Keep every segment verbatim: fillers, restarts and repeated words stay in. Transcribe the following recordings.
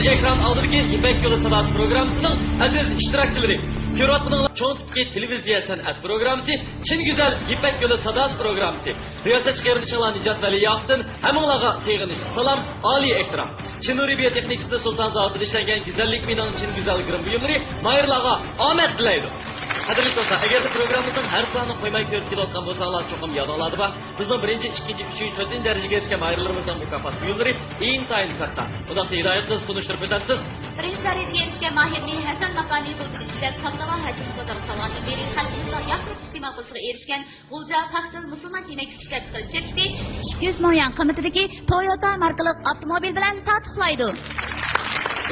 ئېكران ئالدىدىكى يىپەك يولى ساداسى پروگراممىسىنىڭ ئەزىز ئىشتىراكچىلىرى، كۆرۈۋاتقىنىڭلار چوڭ تىپتىكى تېلېۋىزىيە سەنئەت پروگراممىسى چىن گۈزەل يىپەك يولى ساداسى پروگراممىسى رىياسەتچى قېرىندىشىڭلار نىجات ۋەلىياقتىن ھەممىڭلارغا سېغىنىشلىق سالام، ئالىي ئېھتىرام. چىن نۇرى بىيو تېخنىكىسىدا سۇلتان زاۋۇتىدا ئىشلەنگەن گۈزەللىك مېنىڭ چىن گۈزەل گىرىم بۇيۇملىرى ماھىرلارغا ئامەت تىلەيدۇ. قەدىرلىك دوستلار، ئەگەردە پروگراممىمىزنىڭ ھەر سانىنى قويماي كۆرۈپ كېلىۋاتقان بولساڭلار، چوقۇم يادىڭلاردا بار. بىزنىڭ بىرىنچى، ئىككىنچى، ئۈچىنچى، تۆتىنچى دەرىجىگە ئېرىشكەن ماھىرلىرىمىزنىڭ مۇكاپات بۇيۇملىرى ئىنتايىن كاتتا. ئۇنداقتا ھىدايەت قىز تونۇشتۇرۇپ ئۆتەمسىز؟ بىرىنچى دەرىجىگە ئېرىشكەن ماھىرنى ھەسەن ماكانى غۇلجىدا ئىشلەپ، تاپتاۋا ھەسىلنى بازارغا سالغاندىن بېرى خەلقىمىزنىڭ ياقتۇرۇپ ئىستېمال قىلىشىغا ئېرىشكەن غۇلجا پاختىل مۇسۇلمان يېمەكلىك ئىشلەپچىقىرىش شىركىتى ئىككى يۈز مىڭ يۈەن قىممىتىدىكى تويوتا ماركىلىق ئاپتوموبىل بىلەن تارتۇقلايدۇ.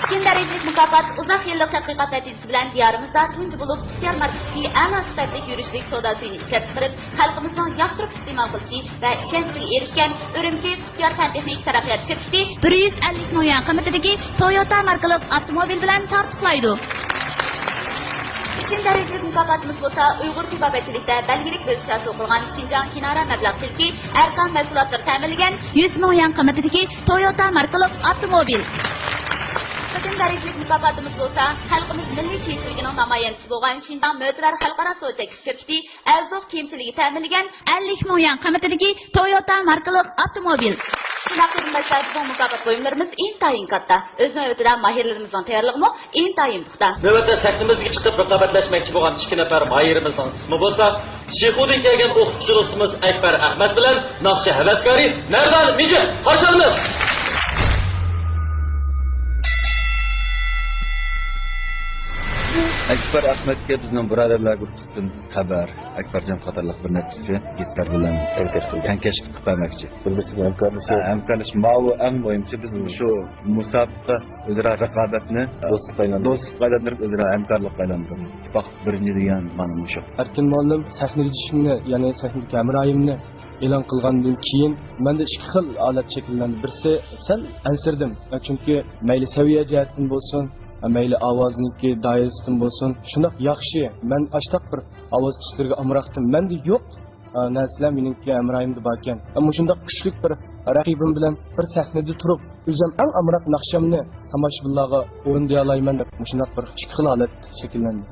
ئۈچىنچى دەرىجىلىك مۇكاپات ئۇزاق يىللىق تەتقىقات نەتىجىسى بىلەن دىيارىمىزدا تۇنجى بولۇپ قۇتىيار ماركىسىدىكى ئەلا سۈپەتلىك يۈرۈشلۈك سودا سۈيىنى ئىشلەپچىقىرىپ، خەلقىمىزنىڭ ياقتۇرۇپ ئىستېمال قىلىشى ۋە ئىشەنچىگە ئېرىشكەن ئۈرۈمچى قۇتىيار پەن تېخنىكا تەرەققىيات شىركىتى بىر يۈز ئەللىك مىڭ يۈەن قىممىتىدىكى تويوتا ماركىلىق ئاپتوموبىل بىلەن تارتۇقلايدۇ. ئۈچىنچى دەرىجىلىك مۇكاپاتىمىز بولسا ئۇيغۇر تېبابەتچىلىكتە بەلگىلىك بۆسۈش ھاسىل قىلغان شىنجاڭ كىنارە مەبلەغچىلىكى ئەركان مەھسۇلاتلىرى تەمىنلىگەن يۈز مىڭ يۈەن قىممىتىدىكى تويوتا ماركىلىق ئاپتوموبىل. تۆتىنچى دەرىجىلىك مۇكاپاتىمىز بولسا خەلقىمىز مىللىي كېيىمچىلىكىنىڭ نامايەندىسى بولغان شىنجاڭ مۆتىۋەر خەلقئارا سودا چەكلىك شىركىتى ئەلزوق كىيىمچىلىكى تەمىنلىگەن ئەللىك مىڭ يۈەن قىممىتىدىكى تويوتا ماركىلىق ئاپتوموبىل. شۇنداق قېرىنداشلار، بىزنىڭ مۇكاپات بۇيۇملىرىمىز ئىنتايىن كاتتا. ئۆز نۆۋىتىدە ماھىرلىرىمىزنىڭ تەييارلىقىمۇ ئىنتايىن پۇختا. نۆۋەتتە سەھنىمىزگە چىقىپ رىقابەتلەشمەكچى بولغان ئىككى نەپەر ماھىرىمىزنىڭ ئىسمى بولسا، شىخۇدىن كەلگەن ئوقۇتقۇچى دوستىمىز ئەكبەر ئەخمەت بىلەن ناخشا ھەۋەسكارى مەردان مىجىت. قارشى ئالىمىز! ئەكبەر ئەخمەتكە بىزنىڭ بۇرادەرلەر گۇرۇپپىسىدىن خەۋەر، ئەكبەرجان قاتارلىق بىر نەچچىسى گىتار بىلەن تەڭكەش قىلىپ، تەڭكەشلىك قىلىپ بەرمەكچى. بىر-بىرسىگە ھەمكارلىشىپ. ھە، ھەمكارلىشىپ. ماۋۇ ئەڭ مۇھىمچى، بىز مۇشۇ مۇسابىقە ئۆزئارا رىقابەتنى دوستلۇققا ئايلاندۇرۇپ. دوستلۇققا ئايلاندۇرۇپ، ئۆزئارا ھەمكارلىققا ئايلاندۇرۇپ. ئىتتىپاق بىرىنچى دېگەن مانا مۇشۇ. ئەركىن مۇئەللىم سەھنىگە چىقىشىمنى، يەنى سەھنىدىكى ھەمراھىمنى ئېلان قىلغاندىن كېيىن، مەندە ئىككى خىل ھالەت شەكىللەندى. بىرسى، سەل ئەنسىرىدىم. چۈنكى مەيلى سەۋىيە جەھەتتىن بولسۇن، مەيلى ئاۋازنىڭكى دائىرىسىدىن بولسۇن، شۇنداق ياخشى. مەن ئاشتاق بىر ئاۋاز كىشىلىرىگە ئامراقتىم. مەندە يوق، ئا، نەرسىلەر مېنىڭكى ھەمراھىمدا باركەن. مۇشۇنداق كۈچلۈك بىر رەقىبىم بىلەن بىر سەھنىدە تۇرۇپ، ئۆزۈم ئەڭ ئامراق ناخشامنى تاماشىبىنلارغا ئورۇندىيالايمەن دەپ، مۇشۇنداق بىر ئىككى خىل ھالەت شەكىللەندى.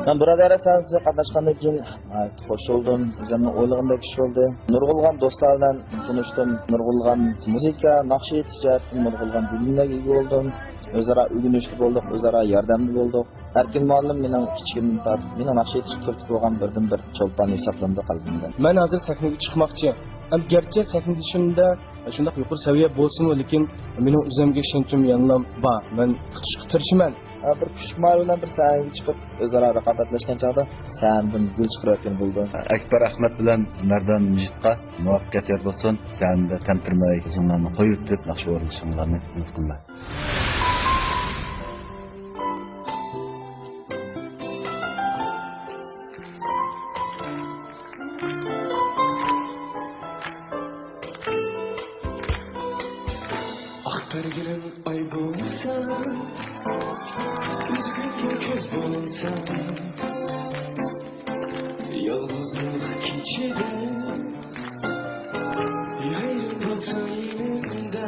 مەن بۇرادەر سەھنىسىگە قاتناشقاندىن كېيىن ناھايىتى خۇش بولدۇم. ئۆزۈمنىڭ ئويلىغىنىدەك ئىش بولدى. نۇرغۇنلىغان دوستلار بىلەن تونۇشتۇم. نۇرغۇنلىغان مۇزىكا، ناخشا ئېيتىش جەھەتتىن نۇرغۇنلىغان بىلىملەرگە ئىگە بولدۇم. ئۆزئارا ئۆگىنىشتە بولدۇق، ئۆزئارا ياردەمدە بولدۇق. ئەركىن مۇئەللىم مېنىڭ كىچىكىمدىن تارتىپ مېنىڭ ناخشا ئېيتىشقا تۈرتكە بولغان بىردىنبىر چولپان ھېسابلىنىدۇ قەلبىمدە. مەن ھازىر سەھنىگە چىقماقچى. ئەم، گەرچە سەھنىدە شۇنداق يۇقىرى سەۋىيە بولسىمۇ، لېكىن مېنىڭ ئۆزۈمگە ئىشەنچىم يەنىلا بار. مەن ئۇتۇشقا تىرىشىمەن. ھە، بىر كۈچ-قۇۋۋەت بىلەن بىر سەھنىگە چىقىپ، ئۆزئارا رىقابەتلەشكەن چاغدا سەھنىدىن گۈل چىقىرىۋەتكىلى بولىدۇ. ئەكبەر ئەخمەت بىلەن مەردان مىجىتقا مۇۋەپپەقىيەت يار بولسۇن. سەھنىدە تەمتىرىمەي ئۆزۈڭلارنى قويۇۋېتىپ، ناخشا ئورۇنلىشىڭلارنى ئۈمىد قىلىمەن. ئاق بەرگىلىم ئاي بولسا، ئۈزگۈنگە كۆز بولسا، يالغۇزلۇق كېچىدە يايرىم بولسا يېنىمدا.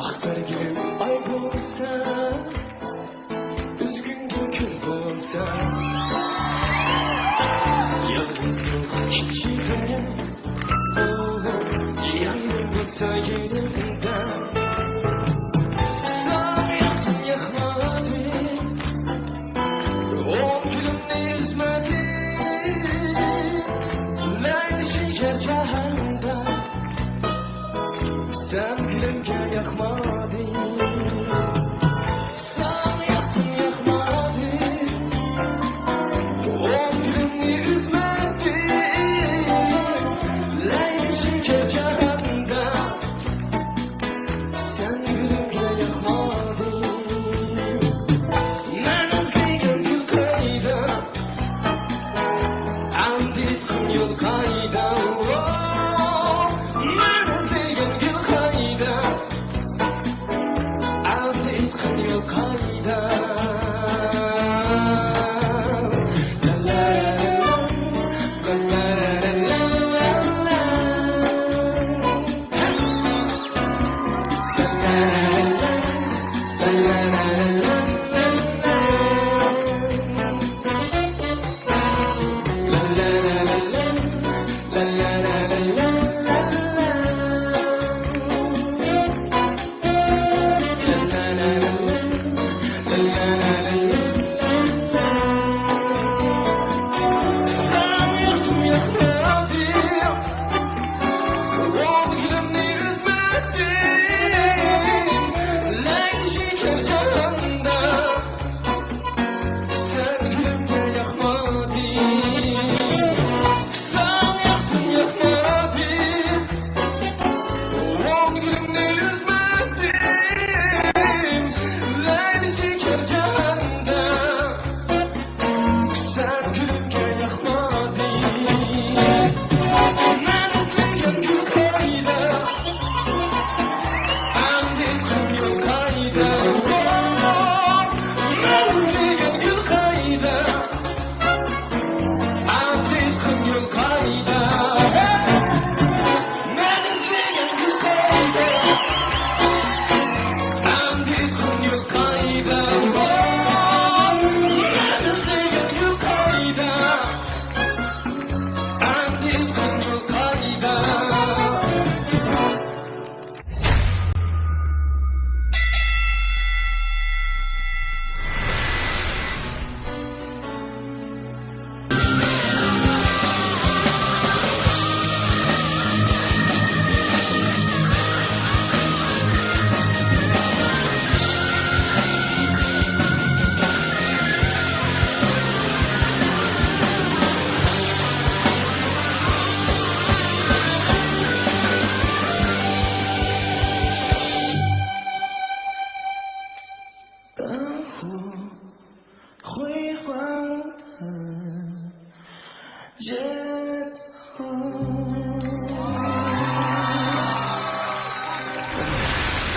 ئاق بەرگىلىم ئاي بولسا، ئۈزگۈڭگە كۈز بولسا، يالغۇزلۇق كېچىدە يايرىم بولسا يېنىمدا. ساڭا ياقتىم ياقمىدىم، ئوڭ كۈنۈمنى ئۈزمىدىم. مەيلى شەھەر جاھاندا، سەن كۈلۈمگە ياقمىدىڭ. ساڭا ياقتىم ياقمىدىم، ئوڭ كۈنۈمنى ئۈزمىدىم. مەيلى شەھەر جاھاندا، سەن كۈلۈمگە ياقمىدىڭ. مەن ئىزدىگەن گۈل قايدا؟ ئەمدى ئېيتقىن يول قايدا؟ مەن ئىزدىگەن گۈل قايدا؟ ئەمدى ئېيتقىن يول قايدا؟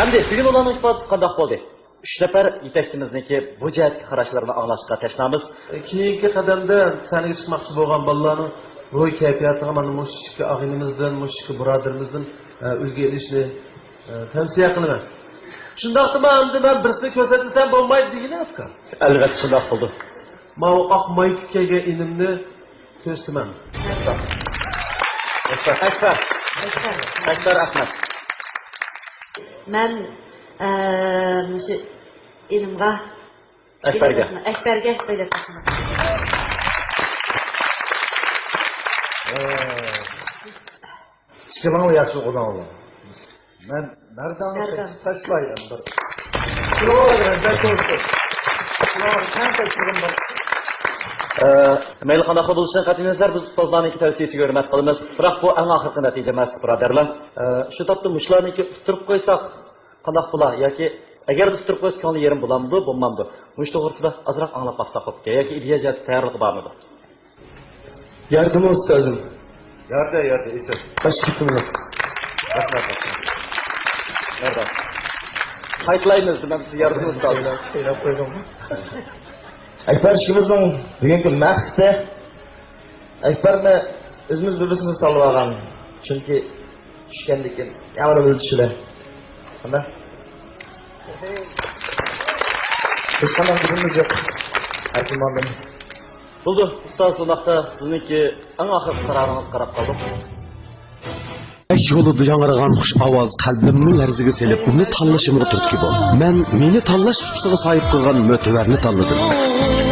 ئەمدى بۈگۈن ئۇلارنىڭ ئىپادىسى قانداق بولدى؟ ئۈچ نەپەر يېتەكچىمىزنىڭكى بۇ جەھەتتىكى قاراشلىرىنى ئاڭلاشقا تەشنامىز. كېيىنكى قەدەمدە سەھنىگە چىقماقچى بولغان بالىلارنىڭ روھىي كەيپىياتىغا مانا مۇشۇ ئىككى ئاغىنىمىزدىن، مۇشۇ ئىككى بۇرادىرىمىزدىن، ئە، ئۈلگە ئېلىشنى، ئە، تەۋسىيە قىلىمەن. شۇنداقتىمۇ ئەمدى مەن بىرسىنى كۆرسەتمىسەم بولمايدۇ دېگىنى ئەسكەر. ئەلۋەتتە شۇنداق بولىدۇ. ماۋۇ ئاق مايكا كىيگەن ئىنىمنى كۆرسىتىمەن. ئەكبەر. ئەكبەر. ئەكبەر ئەخمەت. مەن، ئە، مۇشۇ ئىنىمغا، ئەكبەرگە. ئەكبەرگە بېلەت تاقىمەن. ئىككىلىڭلار ياخشى ئويناڭلار. مەن مەردانغا مەردان. تاشلاي ئەمدى. ئە، مەيلى قانداقلا بولۇشىدىن قەتئىينەزەر، بىز ئۇستازلارنىڭكى تەۋسىيەسىگە ھۆرمەت قىلىمىز. بىراق بۇ ئەڭ ئاخىرقى نەتىجە ئەمەس، بۇرادەرلەر. ئە، شۇ تاپتا مۇشۇلارنىڭكى ئۇتتۇرۇپ قويساق قانداق بولا؟ ياكى ئەگەر ئۇتتۇرۇپ قويسا كۆڭلى يېرىم بولامدۇ، بولمامدۇ؟ مۇشۇ توغرىسىدا ئازراق ئاڭلاپ باقساق بوپتىكەن. ياكى ئىدىيە جەھەتتە تەييارلىقى بارمىدۇ؟ ياردىمى ئۇستازىم. ياردە، ياردە، ئېسىل. باش كېتىڭلار. رەھمەت. ياردە. قايتىلايمىز، مەن سىزگە ياردىمى ئۇستازىم. ئويلاپ، ئويلاپ قويدۇم. ئەكبەر ئىككىمىزنىڭ بۈگۈنكى مەقسىتى، ئەكبەرنى ئۆزىمىز بىر-بىرسىمىز تاللىۋالغان. چۈنكى چۈشكەندىن كېيىن يەنە بىر چۈشىدۇ. قانداق؟ بىز قانداق گېپىمىز يوق. ھەركىم ئاندىن. بولدى، ئۇستاز، ئۇنداقتا سىزنىڭكى ئەڭ ئاخىرقى قارارىڭىزغا قاراپ قالدۇق. يولىدا ياڭرىغان خۇش ئاۋاز قەلبىمنى لەرزىگە سېلىپ، ئۇنى تاللىشىمغا تۈرتكە بولدى. مەن مېنى تاللاش سۇپىسىغا ساھىب قىلغان مۆتىۋەرنى تاللىدىم.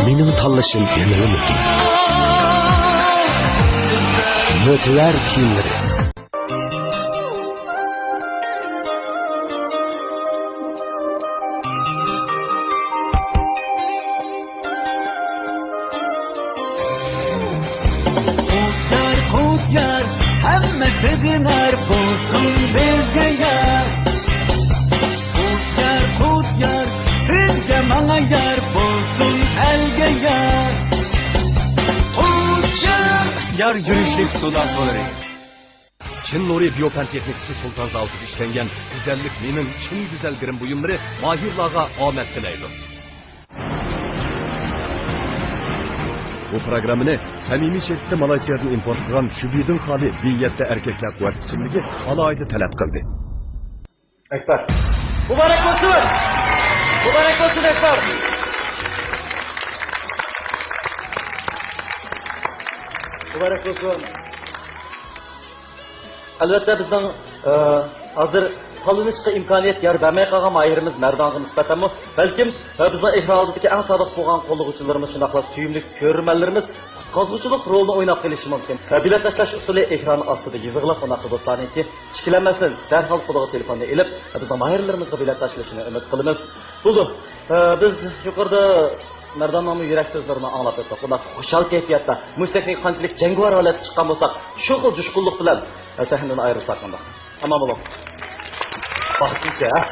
مېنىڭ تاللىشىم يەنىلا مۆتىۋەر. مۆتىۋەر كىيىملىرى. قۇتيار، قۇتيار، ھەممە سېغىنار، بولسۇن بىزگە يار. قۇتيار، قۇتيار، سىزگە ماڭا يار، بولسۇن ئەلگە يار. قۇتيار، يار يۈرۈشلۈك سۇدا سۇلىرى. چىن نۇرى بىيو پەن تېخنىكىسى سۇلتان زاۋۇتىدا ئىشلەنگەن گۈزەللىك مېنىڭ چىن گۈزەل گىرىم بۇيۇملىرى ماھىرلارغا ئامەت تىلەيدۇ. بۇ پروگراممىنى سەمىمىي شىركىتى مالايسىيادىن ئىمپورت قىلغان شۈبھىدىن خالىي بى يەتتە ئەركەكلەر قۇۋۋەت ئىچىملىكى ئالاھىدە تەلەپ قىلدى. ئەكبەر. مۇبارەك بولسۇن! مۇبارەك بولسۇن، ئەكبەر! مۇبارەك بولسۇن! ئەلۋەتتە، بىزنىڭ، ئە، ھازىر تاللىنىشقا ئىمكانىيەت يار بەرمەي قالغان ماھىرىمىز مەردانغا نىسبەتەنمۇ، بەلكىم، ئە، بىزنىڭ ئېكران ئالدىدىكى ئەڭ سادىق بولغان قوللىغۇچىلىرىمىز، شۇنداقلا سۆيۈملۈك كۆرۈرمەنلىرىمىز قۇتقازغۇچىلىق رولىنى ئويناپ قېلىشى مۇمكىن. ئە، بېلەت تاشلاش ئۇسۇلى ئېكران ئاستىدا يېزىقلىق، ئۇنداقتا دوستلارنىڭكى ئىككىلەنمەستىن دەرھال قولىغا تېلېفوننى ئېلىپ، بىزنىڭ ماھىرلىرىمىزغا بېلەت تاشلىشىنى ئۈمىد قىلىمىز. بولدى. ئە، بىز يۇقىرىدا مەرداننىڭمۇ يۈرەك سۆزلىرىنى ئاڭلاپ ئۆتتۇق. ئۇنداق خۇشال كەيپىياتتا، مۇشۇ سەھنىگە قانچىلىك جەڭگىۋار ھالەتتە چىققان بولساق، شۇ خىل جۇشقۇنلۇق بىلەن سەھنىدىن ئايرىلساق مۇنداق. ئامان بولۇڭ. ۋاقتىنچە، ھە؟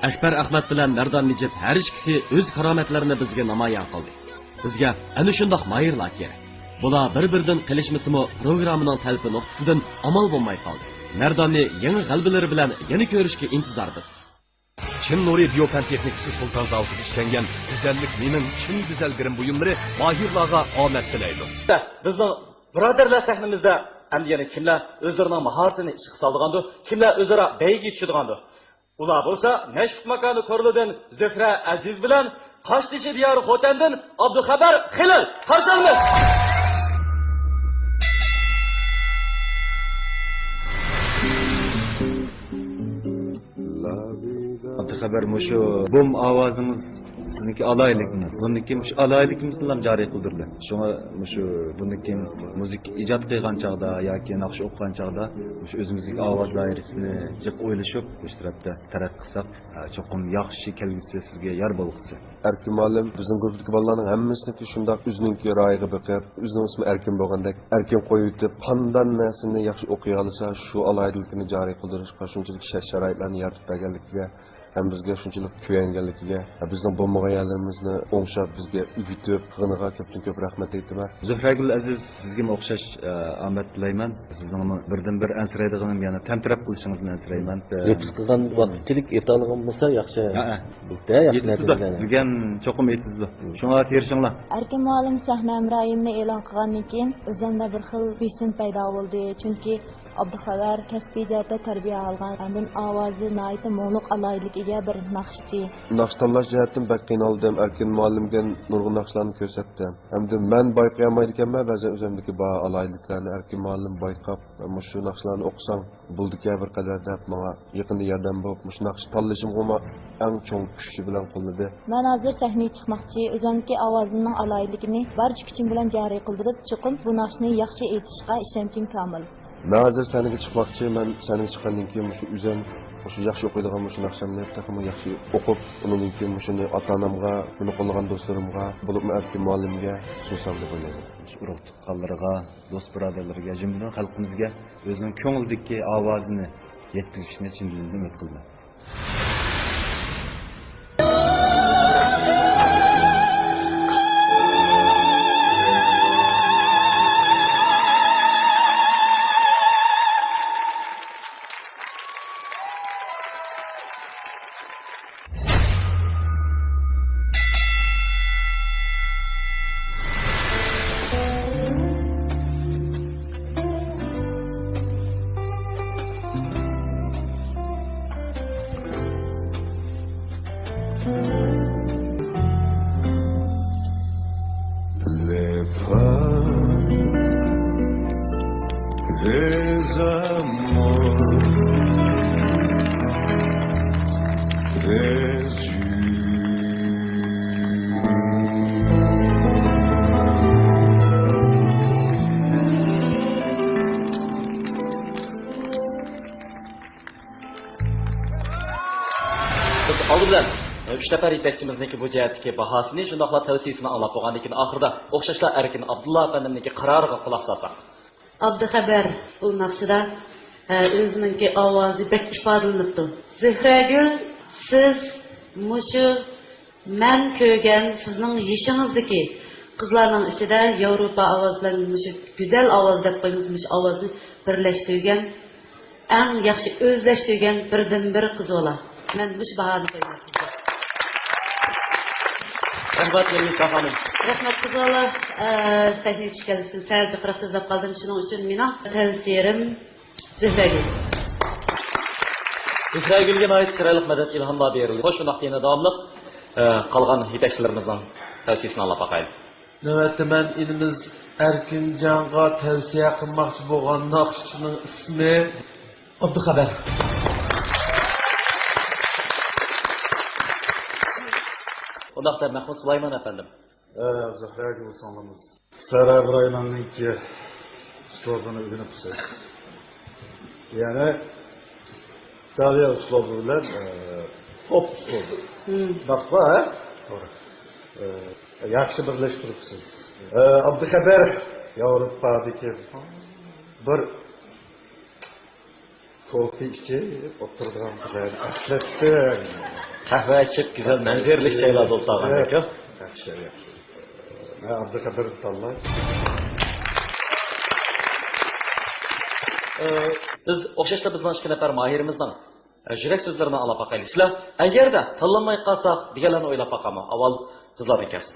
ئەكبەر ئەخمەت بىلەن مەردان نىجىپ ھەر ئىككىسى ئۆز كارامەتلىرىنى بىزگە نامايان قىلدى. بىزگە ئەنە شۇنداق ماھىرلار كېرەك. بۇلار بىر-بىرىدىن قېلىشمىسىمۇ، پروگراممىنىڭ تەلىپى نۇقتىسىدىن ئامال بولماي قالدى. مەرداننى يېڭى غەلىبىلىرى بىلەن يەنە كۆرۈشكە ئىنتىزاردىز. چىن نۇرى بىيو پەن تېخنىكىسى سۇلتان زاۋۇتىدا ئىشلەنگەن گۈزەللىك مېنىڭ چىن گۈزەل گىرىم بۇيۇملىرى ماھىرلارغا ئامەت تىلەيدۇ. بىزنىڭ بۇرادەرلەر سەھنىمىزدە ئەمدى يەنە كىملەر ئۆزلىرىنىڭ ماھارىتىنى ئىشقا سالىدىغاندۇ، كىملەر ئۆزئارا بەيگىگە چۈشىدىغاندۇ؟ ئۇلار بولسا نەشپۈت ماكانى كورلىدىن زۆھرە ئەزىز بىلەن، قاشتېشى دىيارى خوتەندىن ئابدۇخەبەر خېلىل. قارشى ئالىمىز! خەۋەر، مۇشۇ بوم ئاۋازىڭىز سىزنىڭكى ئالاھىدىلىكىڭىز. بۇندىن كېيىن مۇشۇ ئالاھىدىلىكىمىزنىلا جارى قىلدۇرىلى. شۇڭا مۇشۇ بۇندىن كېيىن مۇزىكا ئىجاد قىلغان چاغدا ياكى ناخشا ئوقۇغان چاغدا مۇشۇ ئۆزىمىزنىڭكى ئاۋاز دائىرىسىنى جىق ئويلىشىپ، مۇشۇ تەرەپتە تەرەققىي قىلساق، چوقۇم ياخشى كەلگۈسى سىزگە يار بولغۇسى. ئەركىن مۇئەللىم، بىزنىڭ گۇرۇپپىدىكى بالىلارنىڭ ھەممىسىنىڭكى شۇنداق ئۆزىنىڭكى رايىغا بېقىپ، ئۆزىنىڭ ئىسمى ئەركىن بولغاندەك، ئەركىن قويۇۋېتىپ، قانداق نەرسىنى ياخشى ئوقۇيالىسا، شۇ ئالاھىدىلىكىنى جارى قىلدۇرۇشقا شۇنچىلىك شەرت-شارائىتلارنى يارىتىپ بەرگەنلىكىگە ھەم بىزگە شۇنچىلىك كۆيەنگەنلىكىگە، بىزنىڭ بولمىغان يەرلىرىمىزنى ئوڭشاپ، بىزگە ئۆگىتىپ قىلغىنىغا كۆپتىن كۆپ رەھمەت ئېيتىمەن. زۆھرەگۈل ئەزىز، سىزگىمۇ ئوخشاش، ئە، ئامەت تىلەيمەن. سىزنىڭمۇ بىردىنبىر ئەنسىرەيدىغىنىم يەنە تەمتىرەپ قىلىشىڭىزنى ئەنسىرەيمەن. نېپىز قىلغان ۋاقىتچىلىك ئېيتالىغان بولسا ياخشى. ھەئە. بىزدە ياخشى يېتىزىدۇ. نەتىجىلەرنى. بۈگۈن چوقۇم يېتىزىدۇ. شۇڭا تىرىشىڭلار. ئەركىن مۇئەللىم سەھنە ھەمراھىمنى ئېلان قىلغاندىن كېيىن، ئۆزۈمدە بىر خىل بېسىم پەيدا بولدى. چۈنكى ئابدۇخەۋەر كەسپىي جەھەتتە تەربىيە ئالغان، ئاندىن ئاۋازى ناھايىتى مۇڭلۇق، ئالاھىدىلىكىگە بىر ناخشىچى. ناخشا تاللاش جەھەتتىن بەك قىينالدىم. ئەركىن مۇئەللىم بىلەن نۇرغۇن ناخشىلارنى كۆرسەتتى. ھەمدە مەن بايقىيالمايدىكەنمەن، بەزەن ئۆزۈمدىكى بار ئالاھىدىلىكلەرنى ئەركىن مۇئەللىم بايقاپ، مۇشۇ ناخشىلارنى ئوقۇساڭ بولىدىكەن بىر قەدەر دەپ، ماڭا يېقىندا ياردەم بولۇپ، مۇشۇ ناخشا تاللىشىمغىمۇ ئەڭ چوڭ كۈچ بىلەن قوللىدى. مەن ھازىر سەھنىگە چىقماقچى، ئۆزۈمدىكى ئاۋازىمنىڭ ئالاھىدىلىكىنى بارچە كۈچۈم بىلەن جارى قىلدۇرۇپ، چوقۇم بۇ ناخشىنى ياخشى ئېيتىشقا ئىشەنچىم كامىل. مەن ھازىر سەھنىگە چىقماقچى. مەن سەھنىگە چىققاندىن كېيىن مۇشۇ ئۆزۈم، مۇشۇ ياخشى ئوقۇيدىغان مۇشۇ ناخشامنى تېخىمۇ ياخشى ئوقۇپ، ئۇنىڭدىن كېيىن مۇشۇنى ئاتا-ئانامغا، مېنى قوللىغان دوستلىرىمغا، بولۇپمۇ ئەركىن مۇئەللىمگە سۇنسام دەپ ئويلايمەن. ئۇرۇق-تۇغقانلىرىغا، دوست-بۇرادەرلىرىگە، جۈملىدىن خەلقىمىزگە ئۆزىنىڭ كۆڭلىدىكى ئاۋازىنى يەتكۈزۈشىنى چىن دىلىمدىن ئۈمىد قىلىمەن. Les femmes, les amours, les yeux. بىز ئالدى بىلەن، ئۈچ نەپەر يېتەكچىمىزنىڭكى بۇ جەھەتتىكى باھاسىنى، شۇنداقلا تەۋسىيىسىنى ئاڭلاپ بولغاندىن كېيىن، ئاخىرىدا ئوخشاشلا ئەركىن ئابدۇللا ئەپەندىمنىڭكى قارارىغا قۇلاق سالساق. ئابدۇخەبەر بۇ ناخشىدا، ئە، ئۆزىنىڭكى ئاۋازى بەك ئىپادىلىنىپتۇ. زۆھرەگۈل، سىز مۇشۇ مەن كۆرگەن سىزنىڭ يېشىڭىزدىكى قىزلارنىڭ ئىچىدە ياۋروپا ئاۋاز بىلەن مۇشۇ گۈزەل ئاۋاز دەپ قويىمىز، مۇشۇ ئاۋازنى بىرلەشتۈرگەن، ئەڭ ياخشى ئۆزلەشتۈرگەن بىردىنبىر قىز بالا. مەن مۇشۇ باھانى قويىمەن سىزگە. رەھمەت، لۇئىزا خانىم. رەھمەت، قىز بالا. ئە، سەھنىگە چۈشكەنلىكى ئۈچۈن سەل جىقراق سۆزلەپ قالدىم. شۇنىڭ ئۈچۈن مېنىڭ تەۋسىيەم زۆھرەگۈل. زۆھرەگۈلگە ناھايىتى چىرايلىق مەدەت ئىلھاملار بېرىلدى. خوش، شۇنداقتا يەنە داۋاملىق، ئە، قالغان يېتەكچىلىرىمىزنىڭ تەۋسىيىسىنى ئاڭلاپ باقايلى. نۆۋەتتە مەن ئىنىمىز ئەركىنجانغا تەۋسىيە قىلماقچى بولغان ناخشىچىنىڭ ئىسمى ئابدۇخەۋەر. ئۇنداقتا مەھمۇد سۇلايمان ئەپەندىم. ئە، زۆھرەگۈل سىڭلىمىز. سەھرا ئىبراھىمنىڭكى ئۇسلۇبىنى ئۆگىنىپسىز. يەنى ئىتالىيە ئۇسلۇبى بىلەن، ئە، پوپ ئۇسلۇبى. مم. شۇنداققۇ، ھە؟ توغرا. ئە، ياخشى بىرلەشتۈرۈپسىز. ئە، ئابدۇخەبەر ياۋروپادىكى بىر كوفې ئىچىپ ئولتۇرىدىغان قىزلارنى ئەسلەتتىم. قەھۋە ئىچىپ، گۈزەل مەنزىرىلىك جايلاردا ئولتۇرغاندەك. ياخشى، ياخشى. ھە، ئابدۇخەبەر تاللاي. ئى، بىز ئوخشاشلا بىزنىڭ ئىككى نەپەر ماھىرىمىزنىڭ، ئى، يۈرەك سۆزلىرىنى ئاڭلاپ باقايلى. سىلەر ئەگەردە تاللانماي قالسا دېگەنلەرنى ئويلاپ باقامۇ؟ ئاۋۋال قىزلاردىن كەلسۇن.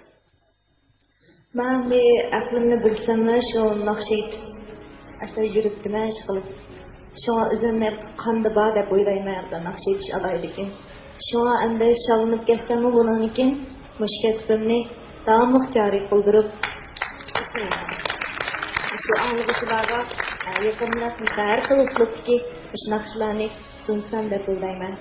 مەن بىر ئەقلىمنى بىلسەملا شۇ ناخشا ئېيتىپ ئەسلى يۈرۈپتىمەن، ئىشقىلىپ. شۇڭا ئۆزۈمنى قاندا بار دەپ ئويلايمەن، ناخشا ئېيتىش ئالاھىدىلىكىم. شۇڭا ئەمدى شاللىنىپ كەتسەممۇ بۇنىڭدىن كېيىن مۇشۇ كەسپىمنى داۋاملىق جارى قىلدۇرۇپ، مۇشۇ ئاڭلىغۇچىلارغا، ئە، يېقىملىق مۇشۇ ھەر خىل ئۇسلۇبتىكى مۇشۇ ناخشىلارنى سۇنسام دەپ ئويلايمەن.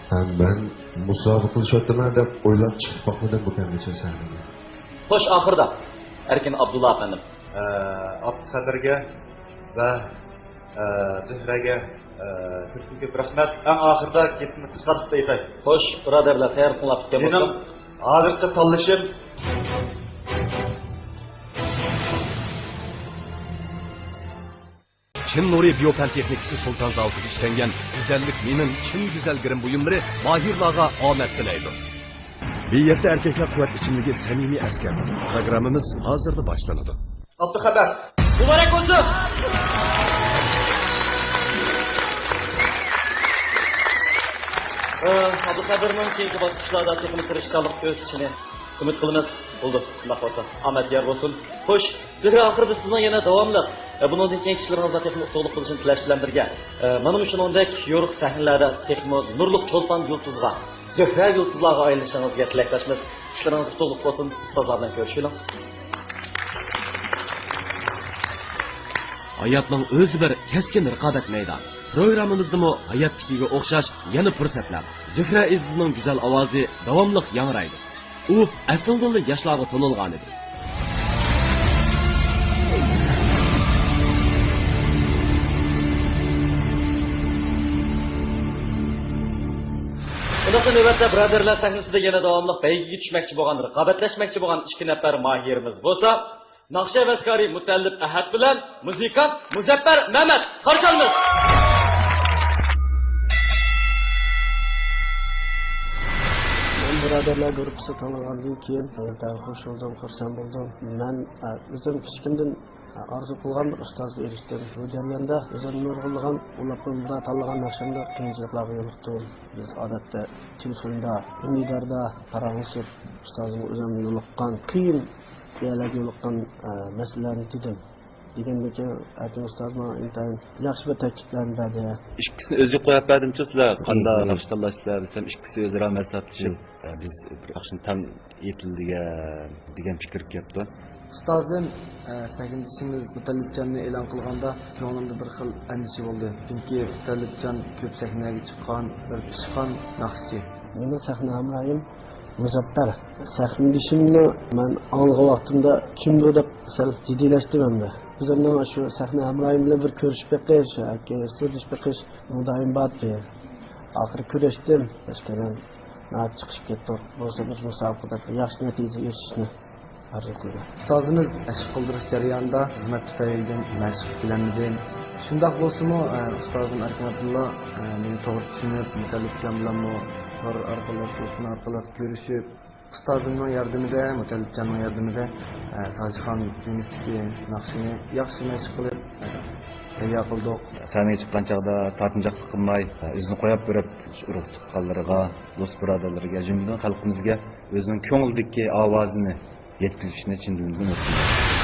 ھەم مەن مۇسابىقىلىشىۋاتىمەن دەپ ئويلاپ چىقىپ باقمىدىم بۇ كەمگىچە سەھنىگە. خوش، ئاخىرىدا ئەركىن ئابدۇللا ئەپەندىم. ئە، ئابدۇخەدىرگە ۋە، ئە، زۆھرەگە، ئە، كۆپتىن كۆپ رەھمەت. ئەڭ ئاخىرىدا گېپىمنى قىسقارتىپ ئېيتاي. خوش، بۇرادەرلەر، تەييارلىقىڭلار پۈتكەن بولسا. مېنىڭ ھازىرقى تاللىشىم. چىن نۇرى بىيو پەن تېخنىكىسى سۇلتان زاۋۇتىدا ئىشلەنگەن گۈزەللىك مېنىڭ چىن گۈزەل گىرىم بۇيۇملىرى ماھىرلارغا ئامەت تىلەيدۇ. بى يەتتە ئەركەكلەر قۇۋۋەت ئىچىملىكى سەمىمىي ئەسكەرتىدۇ. پروگراممىمىز ھازىرلا باشلىنىدۇ. ئابدۇخەۋەر. مۇبارەك بولسۇن! ئابدۇخەۋەرنىڭ كېيىنكى باسقۇچلاردا تېخىمۇ تىرىشچانلىق كۆرسىتىشىنى ئۈمىد قىلىمىز. بولدى، شۇنداق بولسا ئامەت يار بولسۇن. خوش، زۆھرە، ئاخىرىدا سىزنىڭ يەنە داۋاملىق، ئە، بۇنىڭدىن كېيىنكى ئىشلىرىڭىزدا تېخىمۇ ئۇتۇقلۇق بولۇشىنى تىلەش بىلەن بىرگە، ئە، مانا مۇشۇنىڭدەك يورۇق سەھنىلەردە تېخىمۇ نۇرلۇق چولپان يۇلتۇزغا، زۆھرە يۇلتۇزلارغا ئايلىنىشىڭىزگە تىلەكداشمىز. ئىشلىرىڭىز ئۇتۇقلۇق بولسۇن. ئۇستازلار بىلەن كۆرۈشۈۋېلىڭ. ھاياتنىڭ ئۆزى بىر كەسكىن رىقابەت مەيدانى. پروگراممىمىزدىمۇ ھاياتتىكىگە ئوخشاش يەنە پۇرسەتلەر بار. زۆھرە ئېزىزنىڭ گۈزەل ئاۋازى داۋاملىق ياڭرايدۇ. ئۇ ئەسلىدىنلا ياشلارغا تونۇلغانىدى. ئۇنداقتا نۆۋەتتە بۇرادەرلەر سەھنىسىدە يەنە داۋاملىق بەيگىگە چۈشمەكچى بولغان، رىقابەتلەشمەكچى بولغان ئىككى نەپەر ماھىرىمىز بولسا، ناخشا ھەۋەسكارى مۇتەللىپ ئەھەت بىلەن مۇزىكانت مۇزەپپەر مەمەت. قارشى ئالىمىز. مەن بۇرادەرلەر گۇرۇپپىسىنى تاللىغاندىن كېيىن ناھايىتى خۇش بولدۇم، خۇرسەن بولدۇم. مەن، ئە، ئۆزۈم كىچىكىمدىن، ئە، ئارزۇ قىلغان بىر ئۇستازغا ئېرىشتىم. بۇ جەرياندا ئۆزۈمنى نۇرغۇنلىغان ئۇلاپلىرىمدا تاللىغان ناخشامدا قىيىنچىلىقلارغا يولۇقتۇم. بىز ئادەتتە تېلېفوندا، ئۈندىداردا پاراڭلىشىپ، ئۇستازىمغا ئۆزۈم يولۇققان قىيىن يەرلەرگە يولۇققان، ئە، مەسىلىلەرنى دېدىم. دېگەندىكىن ئەركىن ئۇستاز ماڭا ئىنتايىن ياخشى بىر تەكلىپلەرنى بەردى. ئىككىسىنى ئۆزى قويۇپ بەردىمچۇ سىلەر؟ قانداق ناخشا تاللاشسىلەر دېسەم، ئىككىسى ئۆزئارا مەسلىھەتلىشىپ، بىز بىر ناخشىنى تەڭ ئېيتىلى دېگەن، دېگەن پىكىر كەپتۇ. ئۇستازىم، ئە، سەھنىدىشىمىز مۇتەللىپجاننى ئېلان قىلغاندا كۆڭلۈمدە بىر خىل ئەندىشە بولدى. چۈنكى مۇتەللىپجان كۆپ سەھنىلەرگە چىققان بىر پىشقان ناخشىچى. مېنىڭ سەھنە ھەمراھىم مۇزەپپەر. سەھنىدىشىمنى مەن ئاڭلىغان ۋاقتىمدا كىمدۇ دەپ سەل جىددىيلەشتىم ئەمدى. ئۆزۈمنىڭ شۇ سەھنە ھەمراھىم بىلەن بىر كۆرۈشۈپ بېقىش ياكى سىردىشىپ بېقىش مۇدايىم بار ئىدى. ئاخىرى كۆرۈشتۈم. ئىككىيلەن ناھايىتى چىقىشىپ كەتتۇق. بولسا بىر مۇسابىقىدە ياخشى نەتىجە ئېرىشىشنى ئارزۇ قىلىمەن. ئۇستازىمىز مەشىق قىلدۇرۇش جەريانىدا خىزمەت تۈپەيلىدىن مەشىقكە كېلەلمىدى. شۇنداق بولسىمۇ، ئە، ئۇستازىم ئەركىن ئابدۇللا، ئە، مېنى توغرا چۈشىنىپ، مۇتەللىپجان بىلەنمۇ تور ئارقىلىق، تېلېفون ئارقىلىق كۆرۈشۈپ، ئۇستازىمنىڭ ياردىمىدە، مۇتەللىپجاننىڭ ياردىمىدە، ئە، تاجخان تېمىسىدىكى ناخشىنى ياخشى مەشىق قىلىپ، ئە، تەييار قىلدۇق. سەھنىگە چىققان چاغدا تارتىنچاقلىق قىلماي، ئە، ئۆزىنى قويۇپ بېرىپ، شۇ ئۇرۇق تۇغقانلىرىغا، دوست بۇرادەرلىرىگە، جۈملىدىن خەلقىمىزگە ئۆزىنىڭ كۆڭلىدىكى ئاۋازىنى يەتكۈزۈشنى چىن دىلىمدىن ئۆتۈنىمەن.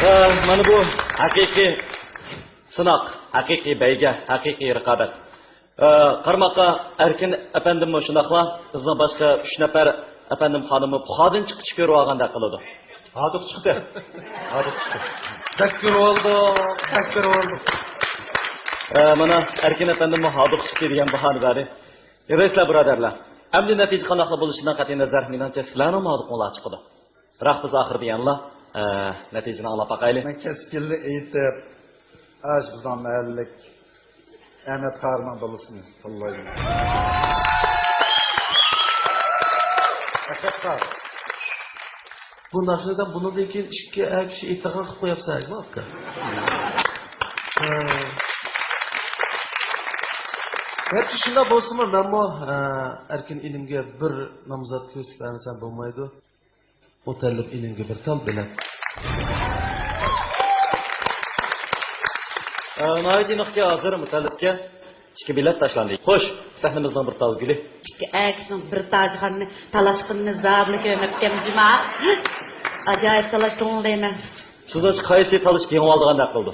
ئە، مانا بۇ ھەقىقىي سىناق، ھەقىقىي بەيگە، ھەقىقىي رىقابەت. ئە، قارىماققا ئەركىن ئەپەندىممۇ شۇنداقلا بىزنىڭ باشقا ئۈچ نەپەر ئەپەندىم خانىممۇ پۇخادىن چىققۇچە كۆرۈۋالغاندەك قىلىدۇ. ھاردۇق چىقتى. ھاردۇق چىقتى. بەك كۆرۈۋالدۇق، بەك كۆرۈۋالدۇق. ئە، مانا ئەركىن ئەپەندىممۇ ھاردۇق چىقتى دېگەن باھانى بەردى. يارايسىلەر، بۇرادەرلەر. ئەمدى نەتىجە قانداقلا بولۇشىدىن قەتئىينەزەر، مېنىڭچە سىلەرنىڭمۇ ھاردۇقۇڭلار چىقىدۇ. بىراق بىز ئاخىرىدا يەنىلا، ئە، نەتىجىنى ئاڭلاپ باقايلى. مەن كەسكىنلا ئېيتىپ، ئاشۇ بىزنىڭ مەھەللىلىك ئەمەت قارىنىڭ بالىسىنى تاللايمەن. ئەخەت قارى. بۇ ناخشىنى سەن بۇنىڭدىن كېيىن ئىككى ئەر كىشى ئېيتىدىغان قىلىپ قوياپسەن، ھەجمۇ ئاكا. ھە. گەرچە شۇنداق بولسىمۇ، مەنمۇ، ئە، ئەركىن ئىنىمگە بىر نامزات كۆرسىتىپ بەرمىسەم بولمايدۇ. مۇتەللىپ ئىنىمگە بىر تال بېلەت. ئە، ناھايىتى ئېنىقكى، ھازىر مۇتەللىپكە ئىككى بېلەت تاشلاندى. خوش، سەھنىمىزنىڭ بىر تال گۈلى. ئىككى ئەر كىشىنىڭ بىر تاجخاننى تالاشقىنىنى زادىلا كۆرمەپتىكەنمەن جۇما. ئاجايىپ تالاش كۆڭۈل دەيمەن. سىزنىڭچە قايسى تالىشىپ يېڭىۋالىدىغاندەك قىلىدۇ؟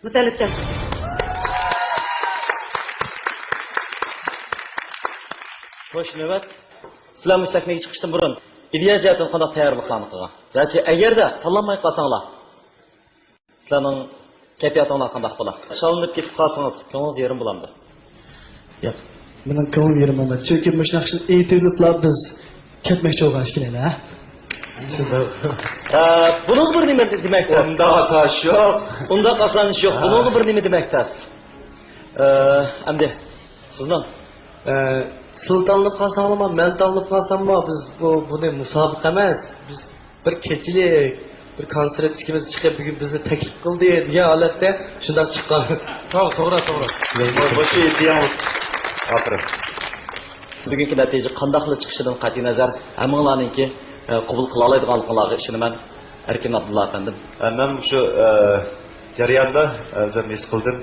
مۇتەللىپجان. خوش، نۆۋەت. سىلەر مۇشۇ سەھنىگە چىقىشتىن بۇرۇن ئىدىيە جەھەتتىن قانداق تەييارلىقلارنى قىلغان؟ ياكى ئەگەردە تاللانماي قالساڭلار، سىلەرنىڭ كەيپىياتىڭلار قانداق بولا؟ شاللىنىپ كېتىپ قالسىڭىز، كۆڭلىڭىز يېرىم بولامدۇ؟ ياق، مېنىڭ كۆڭلۈم يېرىم بولمايدۇ. چۈنكى مۇشۇ ناخشىنى ئېيتىۋېلىپلا بىز كەتمەكچى بولغان ئىكەن ھە. ئە، بۇنىڭغا بىر نېمە دېمەك تەس. ئۇنداق ئاسان ئىش يوق. ئۇنداق ئاسان ئىش يوق. ھە. بۇنىڭغا بىر نېمە دېمەك تەس. ئە، ئەمدى سىزنىڭ؟ ئە، سىلەر تاللىنىپ قالساڭلارمۇ، مەن تاللىنىپ قالساممۇ، بىز بۇ، بۇنى مۇسابىقە ئەمەس. بىز بىر كېچىلىك، بىر كونسېرت ئىككىمىز چىقىپ، بۈگۈن بىزنى تەكلىپ قىلدى دېگەن ھالەتتە شۇنداق چىققان. توغرا، توغرا، توغرا. مۇ-، مۇشۇ ئىدىيەڭىز. ئاپىرىن. بۈگۈنكى نەتىجە قانداقلا چىقىشىدىن قەتئىينەزەر، ھەممىڭلارنىڭكى، ئە، قوبۇل قىلالايدىغانلىقىڭلارغا ئىشىنىمەن. ئەركىن ئابدۇللا ئەپەندىم. ئە، مەن مۇشۇ، ئە، جەرياندا، ئە، ئۆزۈم ھېس قىلدىم.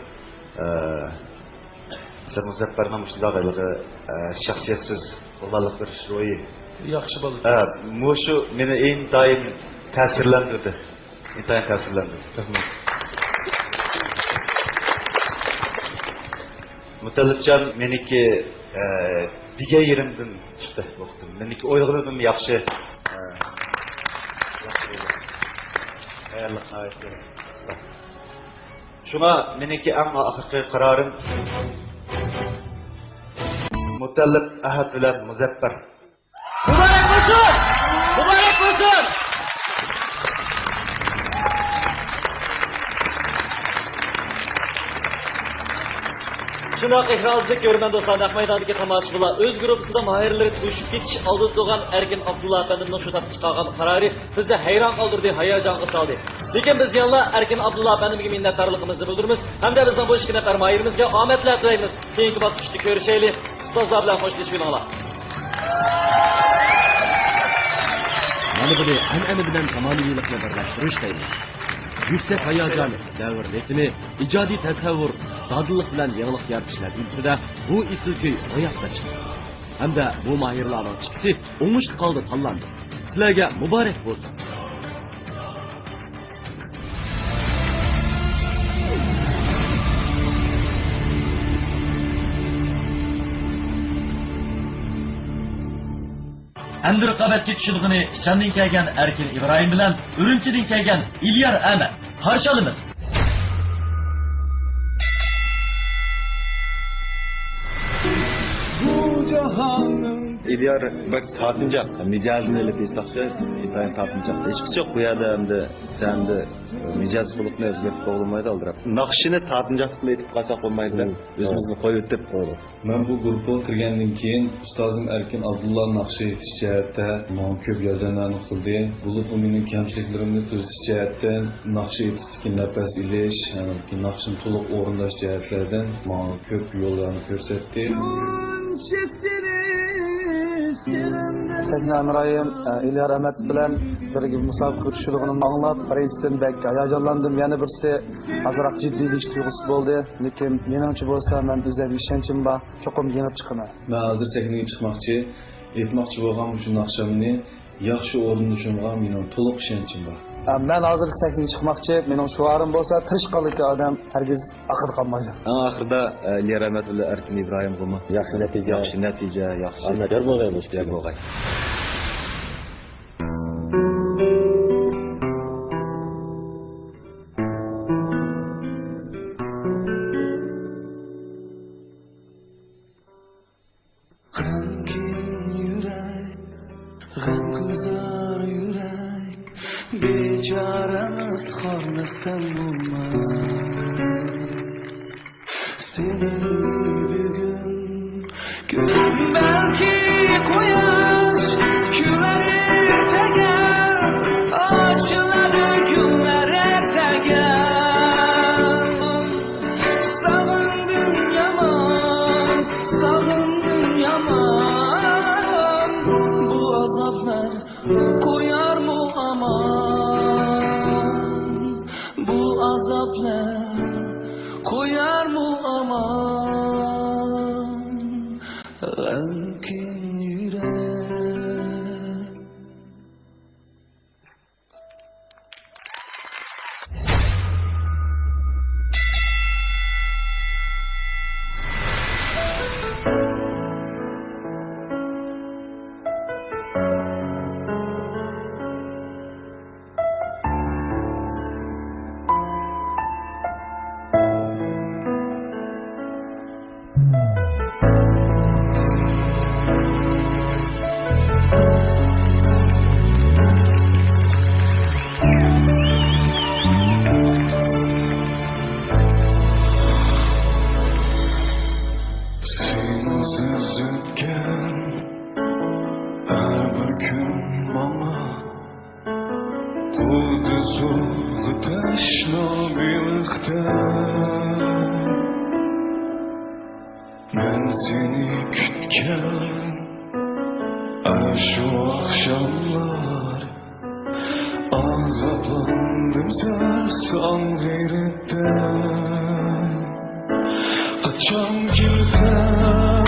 ئە، مۇزەپپەرنىڭ مۇشۇنداق ھېلىقى، ئە، شەخسىيەتسىز، ئۇلارلىق بىر روھى. ياخشى بالا. ئە، مۇشۇ مېنى ئىنتايىن تەسىرلەندۈردى. ئىنتايىن تەسىرلەندۈردى. رەھمەت. مۇتەللىپجان مېنىڭكى، ئە، دېگەن يېرىمدىن چىقتى بۇ قېتىم. مېنىڭكى ئويلىغىنىمدىن ياخشى. ئە، ياخشى بولدى. تەييارلىق ناھايىتى. شۇڭا مېنىڭكى ئەڭ ئاخىرقى قارارىم مۇتەللىپ ئەھەت بىلەن مۇزەپپەر. مۇبارەك بولسۇن! مۇبارەك بولسۇن! شۇنداق ئېكرانىڭىزدا كۆرىمەن دوستلار، نەق مەيداندىكى تاماشىبىنلار ئۆز گۇرۇپپىسىدا ماھىرلىرى توشۇپ كېتىش ئالدىدا تۇرغان ئەركىن ئابدۇللا ئەپەندىمنىڭ شۇ تاپتا چىقارغان قارارى بىزنى ھەيران قالدۇردى، ھاياجانغا سالدى. لېكىن بىز يەنىلا ئەركىن ئابدۇللا ئەپەندىمگە مىننەتدارلىقىمىزنى بىلدۈرىمىز ھەمدە بىزنىڭ بۇ ئىككى نەپەر ماھىرىمىزگە ئامەتلەر تىلەيمىز. كېيىنكى باسقۇچتا كۆرۈشەيلى. ئۇستازلار بىلەن خوشلىشىۋېلىڭلار. مانا بۇنى ئەنئەنە بىلەن زامانىۋىلىقنى بىرلەشتۈرۈش دەيمىز. يۈكسەك ھاياجان، دەۋر رىتىمى، ئىجادىي تەسەۋۋۇر، دادىللىق بىلەن يېڭىلىق يارىتىش نەتىجىسىدە بۇ ئېسىل كۈي روياپقا چىقتى. ھەمدە بۇ ماھىرلارنىڭ ئىككىسى ئوڭۇشلۇق ھالدا تاللاندى. سىلەرگە مۇبارەك بولسۇن! ئەمدى رىقابەتكە چۈشىدىغىنى ئىچاندىن كەلگەن ئەركىن ئىبراھىم بىلەن ئۈرۈمچىدىن كەلگەن ئېلىيار ئەمەت. قارشى ئالىمىز! ئېلىيار بەك تارتىنچاق، مىجەزىنى ئېلىپ ئېيتساقچە، ئىنتايىن تارتىنچاق. ھېچقىسى يوق بۇ يەردە ئەمدى سەندە مىجەز خۇلقنى ئۆزگەرتىپ بولمايدۇ ئالدىراپ. ناخشىنى تارتىنچاقلىق بىلەن ئېيتىپ قالساق بولمايدۇ-دە. ئۆزىمىزنى قويۇۋېتىپ. مەن بۇ گۇرۇپپىغا كىرگەندىن كېيىن، ئۇستازىم ئەركىن ئابدۇللا ناخشا ئېيتىش جەھەتتە ماڭا كۆپ ياردەملەرنى قىلدى. بولۇپمۇ مېنىڭ كەمچىلىكلىرىمنى تۈزىتىش جەھەتتە، ناخشا ئېيتىشتىكى نەپەس ئېلىش، ناخشىنى تولۇق ئورۇنداش جەھەتلەردە ماڭا كۆپ يوللارنى كۆرسەتتى. سەھنە ھەمراھىم، ئە، ئېلىيار ئەمەت بىلەن بىرگە مۇسابىقە كۆرۈشىدىغىنىمنى ئاڭلاپ، بىرىنچىدىن، بەك ھاياجانلاندىم. يەنە بىرسى، ئازراق جىددىيلىشىش تۇيغۇسى بولدى. لېكىن مېنىڭچە بولسا، مەن ئۆزۈمگە ئىشەنچىم بار، چوقۇم يېڭىپ چىقىمەن. مەن ھازىر سەھنىگە چىقماقچى. ئېيتماقچى بولغان مۇشۇ ناخشامنى ياخشى ئورۇندىشىمغا مېنىڭ تولۇق ئىشەنچىم بار. مەن ھازىر سەھنىگە چىقماقچى. مېنىڭ شوئارىم بولسا، تىرىشقانلىقى ئادەم ھەرگىز ئارقىدا قالمايدۇ. ئەڭ ئاخىرىدا، ئە، ئىليار ئەمەت بىلەن ئەركىن ئىبراھىمغىمۇ ياخشى نەتىجە. ياخشى نەتىجە، ياخشى. ئامەت يار بولغاي، بولغاي. غەمكىن يۈرەك، غەمگۇزار يۈرەك، بىچارىمىز خارلىساڭ بولماي. سېنى بۈگۈن كۆرسەم بەلكى قۇياش كۈلەر ئەتىگەن، ئاچىلىدۇ گۈللەر ئەتىگەن. سېغىندىم يامان، سېغىندىم يامان، بۇ ئازابلار قويارمۇ ئامان؟ بۇ ئازابلار قويارمۇ ئامان؟ غەمكىن يۈرەك. سېنىڭسىز ئۆتكەن ھەر بىر كۈن ماڭا خۇددى سۇغا تەشنا بېلىقتەك. مەن سېنى كۈتكەن ئاشۇ ئاخشاملار، ئازابلاندىم سەن غەيرەتتە. قاچان كېلىسەن،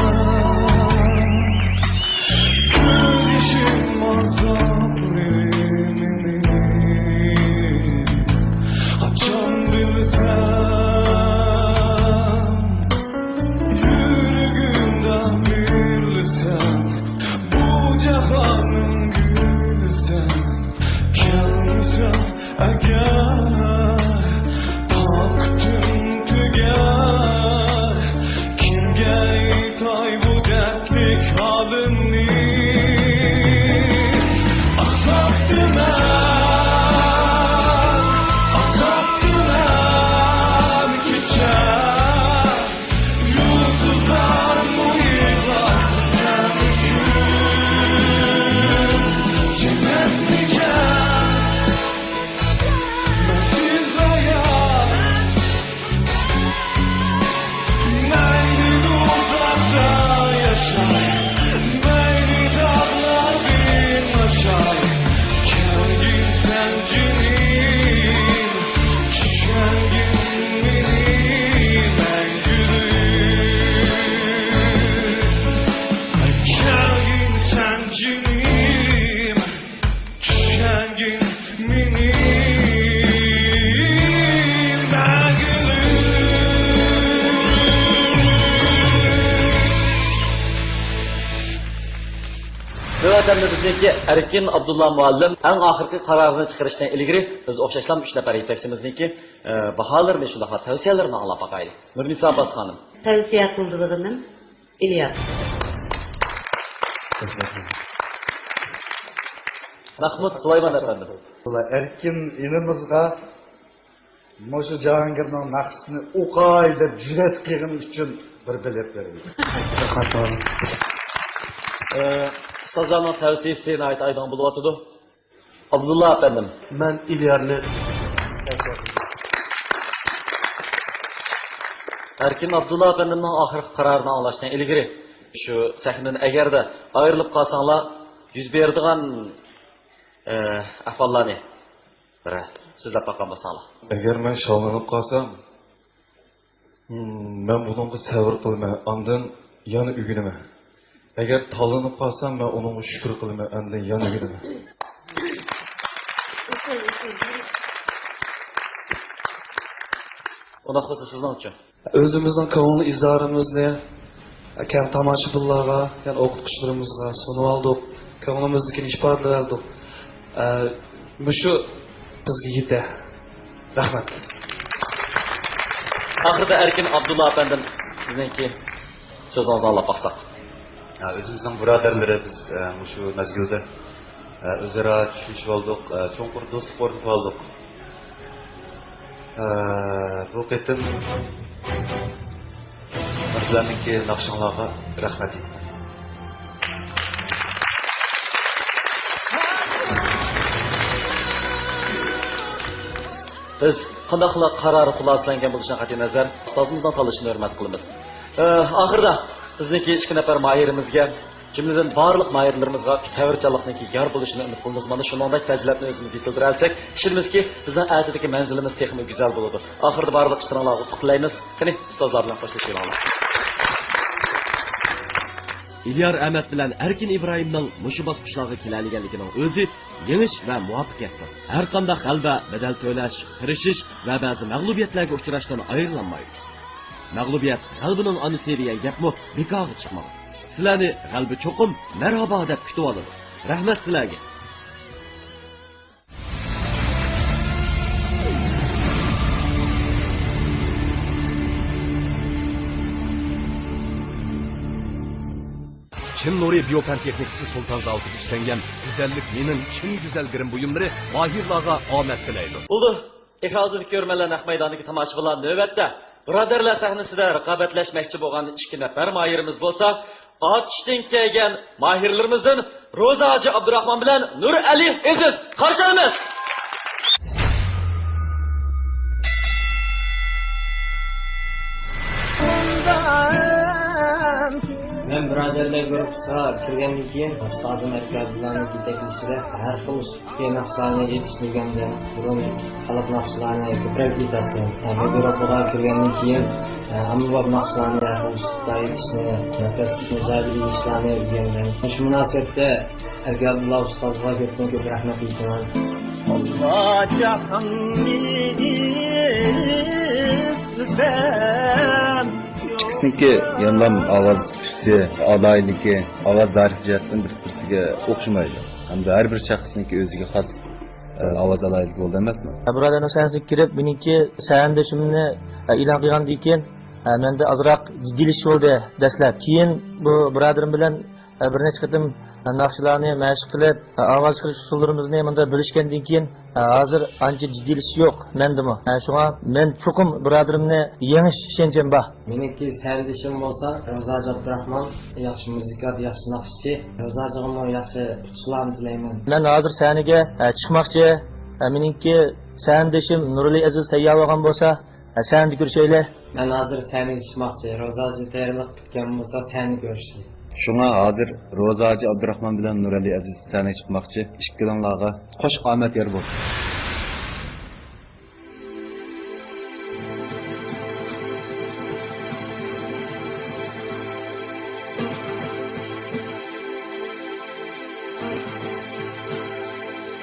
كۆز يېشىم ئازابلىرىمنى، قاچان بىلسەم، يۈرىكىمدە بىلسەم، بۇ جاھاننىڭ گۈلىسەن. كەلمىسەم ئەگەر، تاقىتىم تۈگەر. كىمگە ئېيتاي بۇ دەردلىك ھالىمنى؟ ئازابتىمەن، ئازابتىمەن كېچە. يۇلتۇزلارمۇ يىغلار مەن ئۈچۈن. جەننەتمىكەن مەنسىز ھايات؟ مەيلى ئۇزاقتا ياشاي، مەيلى داغلاردىن ئاشاي، كەلگىن سەن جېنىم، چۈشەنگىن مېنى مەڭگۈلۈك. كەلگىن سەن جېنىم، چۈشەنگىن مېنى مەڭگۈلۈك. ۋەتەندە بىزنىڭكى ئەركىن ئابدۇللا مۇئەللىم ئەڭ ئاخىرقى قارارىنى چىقىرىشتىن ئىلگىرى، بىز ئوخشاشلا ئۈچ نەپەر يېتەكچىمىزنىڭكى، ئە، باھالىرىنى، شۇنداقلا تەۋسىيەلىرىنى ئاڭلاپ باقايلى. نۇرنىسا ئابباس خانىم. تەۋسىيە قىلىدىغىنىم ئىلياس. مەخمۇت سۇلايمان ئەپەندىم. ئەركىن ئىنىمىزغا مۇشۇ جاھانگىرنىڭ ناخشىسىنى ئوقاي دەپ جۈرئەت قىلغىنى ئۈچۈن بىر بېلەت بېرىمەن. ئە، ئۇستازلارنىڭ تەۋسىيىسى ناھايىتى ئايدىڭ بولۇۋاتىدۇ. ئابدۇللا ئەپەندىم. مەن ئىليارنى. ئەركىن ئابدۇللا ئەپەندىمنىڭ ئاخىرقى قارارىنى ئاڭلاشتىن ئىلگىرى، شۇ سەھنىدىن ئەگەردە ئايرىلىپ قالساڭلار، يۈز بېرىدىغان، ئە، ئەھۋاللارنى بىر سۆزلەپ باققان بولساڭلار. ئەگەر مەن شاللىنىپ قالسام، مەن بۇنىڭغا سەۋر قىلىمەن، ئاندىن يەنە ئۆگىنىمەن. ئەگەر تاللىنىپ قالسام، مەن ئۇنىڭغا شۈكۈر قىلىمەن، ئاندىن يەنە ئۆگىنىمەن. ئۇنداق بولسا سىزنىڭچۇ؟ ئۆزىمىزنىڭ كۆڭۈل ئىزھارىمىزنى كەڭ تاماشىبىنلارغا، يەنى ئوقۇتقۇچىلىرىمىزغا سۇنۇۋالدۇق. كۆڭلىمىزدىكىنى ئىپادىلەۋالدۇق. ئە، مۇشۇ بىزگە يېتە. رەھمەت. ئاخىرىدا ئەركىن ئابدۇللا ئەپەندىم، سىزنىڭكى سۆزىڭىزنى ئاڭلاپ باقساق. ھە، ئۆزىمىزنىڭ بۇرادەرلىرى بىز، ئە، مۇشۇ مەزگىلدە، ئە، ئۆزئارا چۈشىنىشىۋالدۇق، ئە، چوڭقۇر دوستلۇق ئورنىتىۋالدۇق. ئە، بۇ قېتىم سىلەرنىڭكى ناخشىڭلارغا رەھمەت ئېيتىمەن. بىز قانداقلا قارار خۇلاسىلەنگەن بولۇشىدىن قەتئىينەزەر، ئۇستازىمىزنىڭ تاللىشىنى ھۆرمەت قىلىمىز. ئە، ئاخىرىدا بىزنىڭكى ئىككى نەپەر ماھىرىمىزگە، جۈملىدىن بارلىق ماھىرلىرىمىزغا سەۋرچانلىقنىڭكى يار بولۇشىنى ئۈمىد قىلىمىز. مانا شۇنىڭدەك پەزىلەتنى ئۆزىمىز يېتىلدۈرەلىسەك، ئىشىنىمىزكى، بىزنىڭ ئەتىدىكى مەنزىلىمىز تېخىمۇ گۈزەل بولىدۇ. ئاخىرىدا بارلىق ئىشلىرىڭلارغا ئۇتۇق تىلەيمىز. قېنى، ئۇستازلار بىلەن خوشلىشىۋېلىڭلار. ئىليار ئەمەت بىلەن ئەركىن ئىبراھىمنىڭ مۇشۇ باسقۇچلارغا كېلەلىگەنلىكىنىڭ ئۆزى يېڭىش ۋە مۇۋەپپەقىيەتتۇر. ھەرقانداق غەلىبە بەدەل تۆلەش، تىرىشىش ۋە بەزى مەغلۇبىيەتلەرگە ئۇچراشتىن ئايرىلالمايدۇ. مەغلۇبىيەت غەلىبىنىڭ ئانىسى دېگەن گەپمۇ بىكارغا چىقمىغان. سىلەرنى غەلىبە چوقۇم مەرھابا دەپ كۈتۈۋالىدۇ. رەھمەت سىلەرگە! چىن نۇرى بىيو پەن تېخنىكىسى سۇلتان زاۋۇتىدا ئىشلەنگەن گۈزەللىك مېنىڭ چىن گۈزەل گىرىم بۇيۇملىرى ماھىرلارغا ئومەك تىلەيدۇ. بولدى. ئېكران ئالدىدىكى كۆرۈرمەنلەر، نەق مەيداندىكى تاماشىبىنلار، نۆۋەتتە بۇرادەرلەر سەھنىسىدە رىقابەتلەشمەكچى بولغان ئىككى نەپەر ماھىرىمىز بولسا، ئاتۇشتىن كەلگەن ماھىرلىرىمىزدىن روزا ھاجى ئابدۇراخمان بىلەن نۇرئەلى ئېزىز. قارشى ئالىمىز! مەن بۇرادەرلەر گۇرۇپپىسىغا كىرگەندىن كېيىن، ئۇستازىم ئەركىن ئابدۇللانىڭ يېتەكلىشىدە ھەر خىل ئۇسلۇبتىكى ناخشىلارنى ئېيتىشنى ئۆگەندىم. بۇرۇن خەلق ناخشىلارنى كۆپرەك ئېيتاتتىم. بۇ گۇرۇپپىغا كىرگەندىن كېيىن، ئاممىباب ناخشىلارنى ھەر خىل ئۇسلۇبتا ئېيتىشنى، نەپەسلىكنى جايىدا ئېلىشلارنى ئۆگەندىم. شۇ مۇناسىۋەتتە ئەركىن ئابدۇللا ئۇستازغا كۆپتىن كۆپ رەھمەت ئېيتىمەن. ئاللا جاھاننى ئىزلىسەم. ئىككىسىنىڭكى يەنىلا ئاۋاز تۈسى، ئالاھىدىلىكى، ئاۋاز دائىرىسى جەھەتتىن بىر-بىرسىگە ئوخشىمايدۇ. ھەمدە ھەر بىر شەخسنىڭكى ئۆزىگە خاس، ئە، ئاۋاز ئالاھىدىلىكى بولىدۇ ئەمەسمۇ؟ بۇرادەرنىڭ سەھنىسىگە كىرىپ، مېنىڭكى سەھنىدىشىمنى، ئە، ئېلان قىلغاندىن كېيىن، ئە، مەندە ئازراق جىددىيلىشىش بولدى دەسلەپ. كېيىن بۇ بۇرادىرىم بىلەن ئە، بىر نەچچە قېتىم، ئە، ناخشىلارنى مەشىق قىلىپ، ئە، ئاۋاز چىقىرىش ئۇسۇللىرىمىزنى مۇنداق بىلىشكەندىن كېيىن، ئە، ھازىر ئانچە جىددىيلىشىش يوق مەندىمۇ. ئە، شۇڭا مەن چوقۇم بۇرادىرىمنى يېڭىش ئىشەنچىم بار. مېنىڭكى سەھنىدىشىم بولسا روزا ھاجى ئابدۇراخمان، ياخشى مۇزىكانت، ياخشى ناخشىچى. روزا ھاجىغىمۇ ياخشى ئۇتۇشلارنى تىلەيمەن. مەن ھازىر سەھنىگە، ئە، چىقماقچى. ئە، مېنىڭكى سەھنىدىشىم نۇرئەلى ئەزىز تەييار بولغان بولسا، ئە، سەھنىدە كۆرۈشەيلى. مەن ھازىر سەھنىگە چىقماقچى. روزا ھاجى تەييارلىق پۈتكەن بولسا سەھنىگە كۆرۈشەيلى. شۇڭا ھازىر روزا ھاجى ئابدۇراخمان بىلەن نۇرئەلى ئەزىز سەھنىگە چىقماقچى. ئىككىلىڭلارغا قوشۇق ئامەت يار بولسۇن.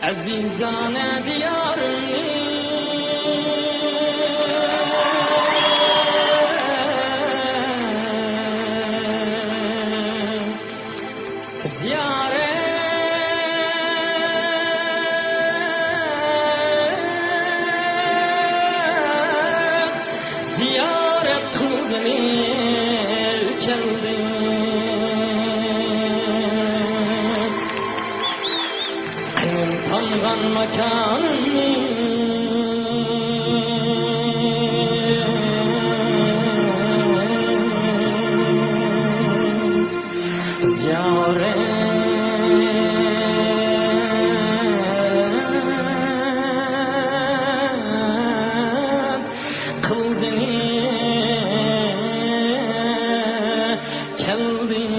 ئەزىزانە دىيارىمنى زىيارەت، زىيارەت قىلغىلى كەلدىم. ئەڭ تانغان ماكانىمنى زىيارەت قىلغىلى كەلدىم.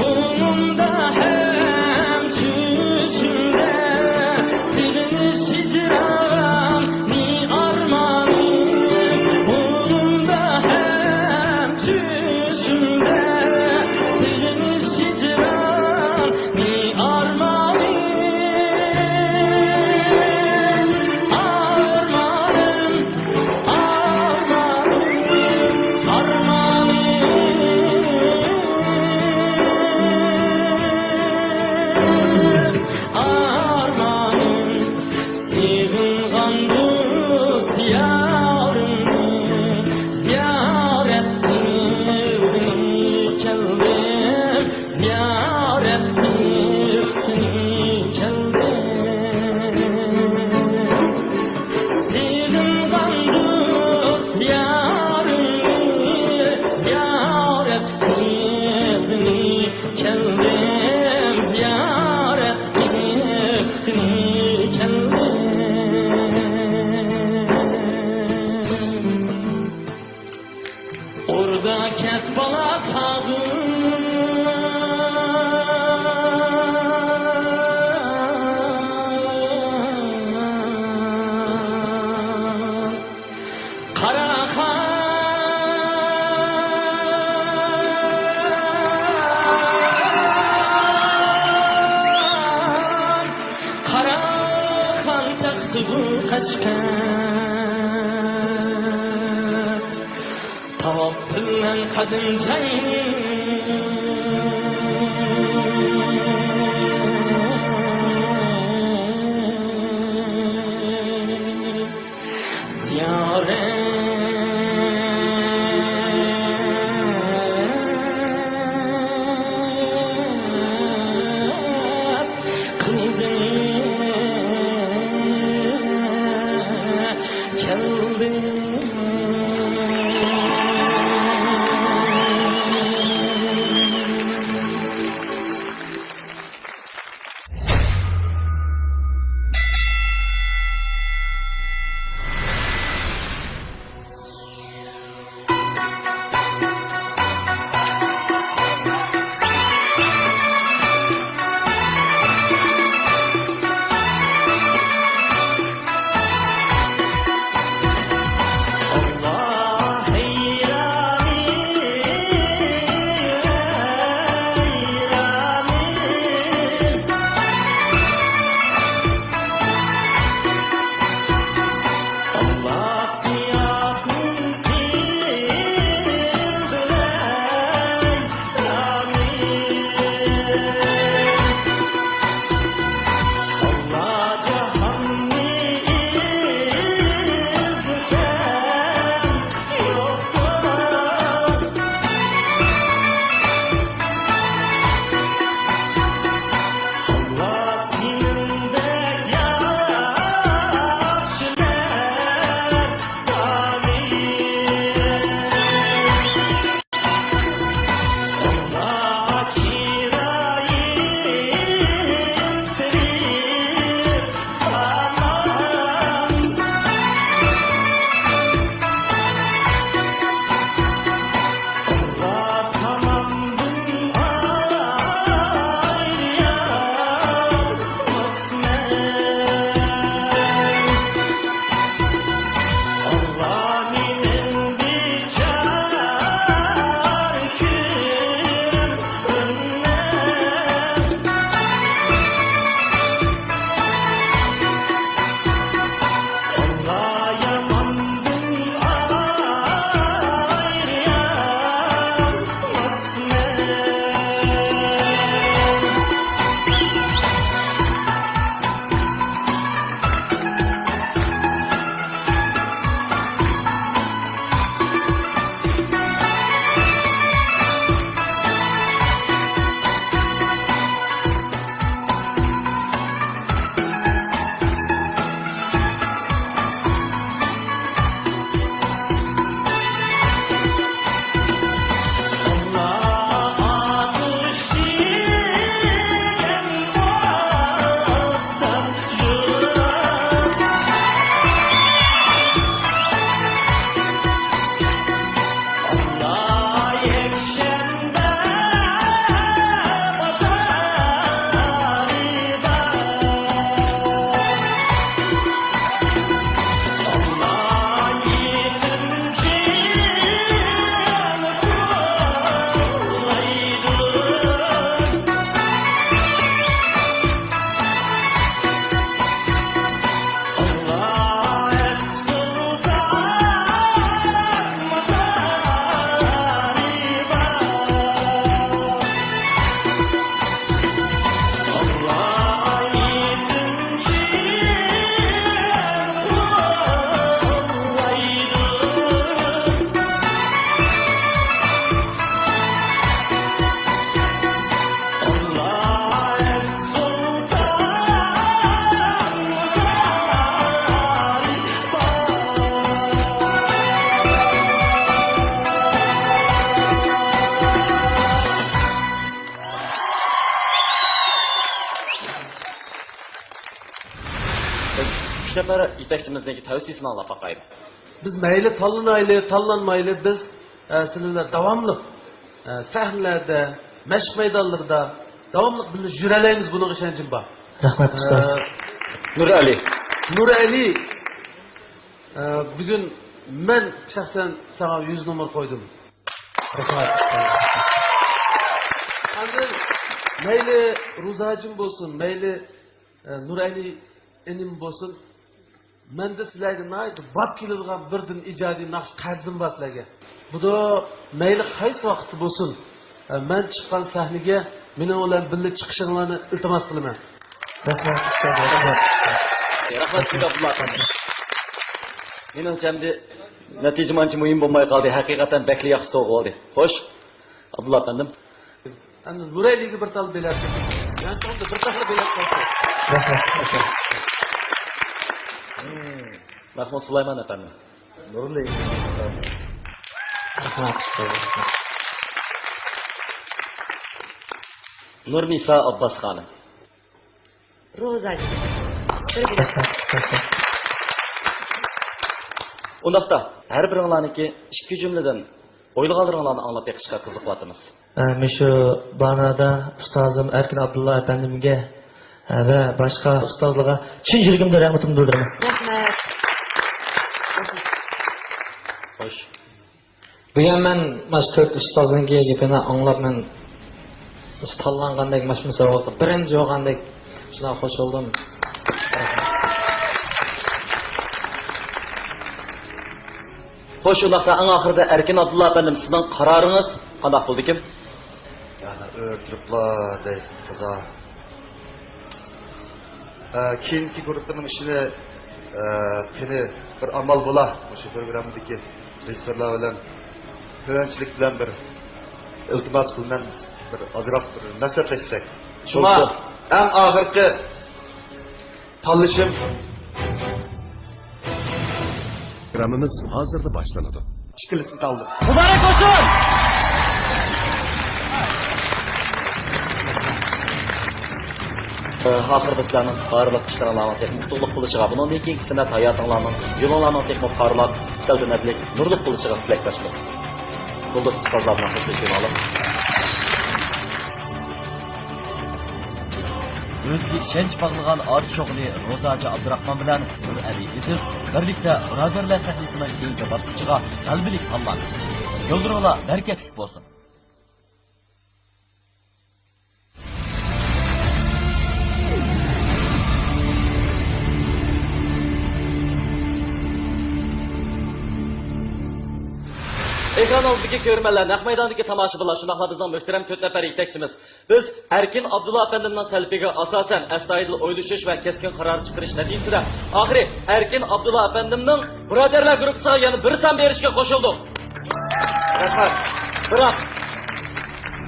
ئوڭۇمدا ھەم چۈشۈمدە، سېغىنىش ھىجراننى ئارمانىم. ئوڭۇمدا ھەم چۈشۈمدە، سېغىنىش ھىجران ئارمانىم، ئارمانىم، ئارمانىم، ئارمانىم، ئارمانىم. سېغىنغان دوست يارىمنى زىيارەت قىلغىلى كەلدىم. زىيارەت قىلغىلى كەلدىم. سېغىنغان دوست يارىمنى زىيارەت قىلغىلى كەلدىم. زىيارەت قىلغىلى كەلدىم. ئوردا كەت بالا تاغىم، قاراخان، قاراخان تەختىغۇ قەشقەر. تاۋاپ بىلەن قەدەم جاينى، زىيارەت قىلغىلى كەلدىم. يېتەكچىمىزنىڭكى تەۋسىيىسىنى ئاڭلاپ باقايلى. بىز مەيلى تاللىنايلى، تاللانمايلى، بىز، ئە، سىلەر بىلەن داۋاملىق، ئە، سەھنىلەردە، مەشىق مەيدانلىرىدا داۋاملىق بىللە يۈرەلەيمىز، بۇنىڭغا ئىشەنچىم بار. رەھمەت، ئۇستاز. ئە، نۇرئەلى. نۇرئەلى، ئە، بۈگۈن مەن شەخسەن ساڭا يۈز نومۇر قويدۇم. رەھمەت، ئۇستاز. ئاندىن مەيلى روزاجىم بولسۇن، مەيلى، ئە، نۇرئەلى ئىنىم بولسۇن، مەندە سىلەرگە ناھايىتى باب كېلىدىغان بىردىن ئىجادىي ناخشا قەرزىم بار سىلەرگە. بۇدا مەيلى قايسى ۋاقىتتا بولسۇن، ئە، مەن چىققان سەھنىگە مېنىڭ بىلەن بىللە چىقىشىڭلارنى ئىلتىماس قىلىمەن. رەھمەت، ئۇستاز، رەھمەت. رەھمەت، سىزگە، ئابدۇللا ئاكا. مېنىڭچە ئەمدى نەتىجىمۇ ئانچە مۇھىم بولماي قالدى. ھەقىقەتەن بەكلا ياخشى سوۋغا بولدى. خوش، ئابدۇللا ئەپەندىم. ئەمدى نۇرئەلىگە بىر تال بېلەت. يانچۇقۇمدا بىر تال بېلەت قالسا. مەھمۇد سۇلايمان ئەپەندىم. نۇرلى. رەھمەت، ئۇستاز. نۇرنىسا ئابباس خانىم. روزا. بىر بېلەت. ئۇنداقتا، ھەر بىرىڭلارنىڭكى ئىككى جۈملىدىن ئويلىغانلىرىڭلارنى ئاڭلاپ بېقىشقا قىزىقىۋاتىمىز. ئە، مۇشۇ بانادا ئۇستازىم ئەركىن ئابدۇللا ئەپەندىمگە، ئە، ۋە باشقا ئۇستازلارغا چىن يۈرىكىمدىن رەھمىتىمنى بىلدۈرىمەن. رەھمەت. خوش. بۈگۈن مەن مانا شۇ تۆت ئۇستازنىڭكى گېپىنى ئاڭلاپ، مەن تاللانغاندەك، مانا شۇ مۇسابىقىگە بىرىنچى بولغاندەك شۇنداق خوش بولدۇم. خوش، ئۇنداقتا ئەڭ ئاخىرىدا ئەركىن ئابدۇللا ئەپەندىم، سىزنىڭ قارارىڭىز قانداق بولدىكىن؟ يەنى ئۆلتۈرۈپلا دەيسىز، تازا. ئە، كېيىنكى گۇرۇپپىنىڭ ئىشىنى، ئە، قېنى بىر ئامال بولا، مۇشۇ پروگراممىدىكى رېژىسسورلار بىلەن تۆۋەنچىلىك بىلەن بىر ئىلتىماس قىلىمەن، بىر ئازراق بىر مەسلىھەتلەشسەك. شۇڭا بولسا. ئەڭ ئاخىرقى تاللىشىم. پروگراممىمىز ھازىرلا باشلىنىدۇ. ئىككىلىسىنى تاللىدىم. مۇبارەك بولسۇن! ئاخىرىدا سىلەرنىڭ بارلىق ئىشلىرىڭلارنىڭ تېخىمۇ ئۇتۇقلۇق بولۇشىغا، بۇنىڭدىن كېيىنكى سەنئەت ھاياتىڭلارنىڭ، يولۇڭلارنىڭ تېخىمۇ پارلاق، سەلتەنەتلىك، نۇرلۇق بولۇشىغا تىلەكداشمىز. يولداش ئۇستازلار بىلەن خوشلىشىۋالايلى. ئۆزىگە ئىشەنچ باغلىغان ئارتۇش ئوغلى روزاجى ئابدۇراخمان بىلەن نۇرئەلى ئېزىز بىرلىكتە بۇرادەرلەر سەھنىسىنىڭ كېيىنكى باسقۇچىغا غەلىبىلىك تاللاندى. يوللىرىڭلار بەرىكەتلىك بولسۇن! ئېكران ئالدىدىكى كۆرۈرمەنلەر، نەق مەيداندىكى تاماشىبىنلار، شۇنداقلا بىزنىڭ مۆھتەرەم تۆت نەپەر يېتەكچىمىز، بىز ئەركىن ئابدۇللا ئەپەندىمنىڭ تەلىپىگە ئاساسەن، ئەستايىدىل ئويلىشىش ۋە كەسكىن قارار چىقىرىش نەتىجىسىدە، ئاخىرى ئەركىن ئابدۇللا ئەپەندىمنىڭ بۇرادەرلەر گۇرۇپپىسىغا يەنە بىر سان بېرىشكە قوشۇلدۇق. رەھمەت. بىراق،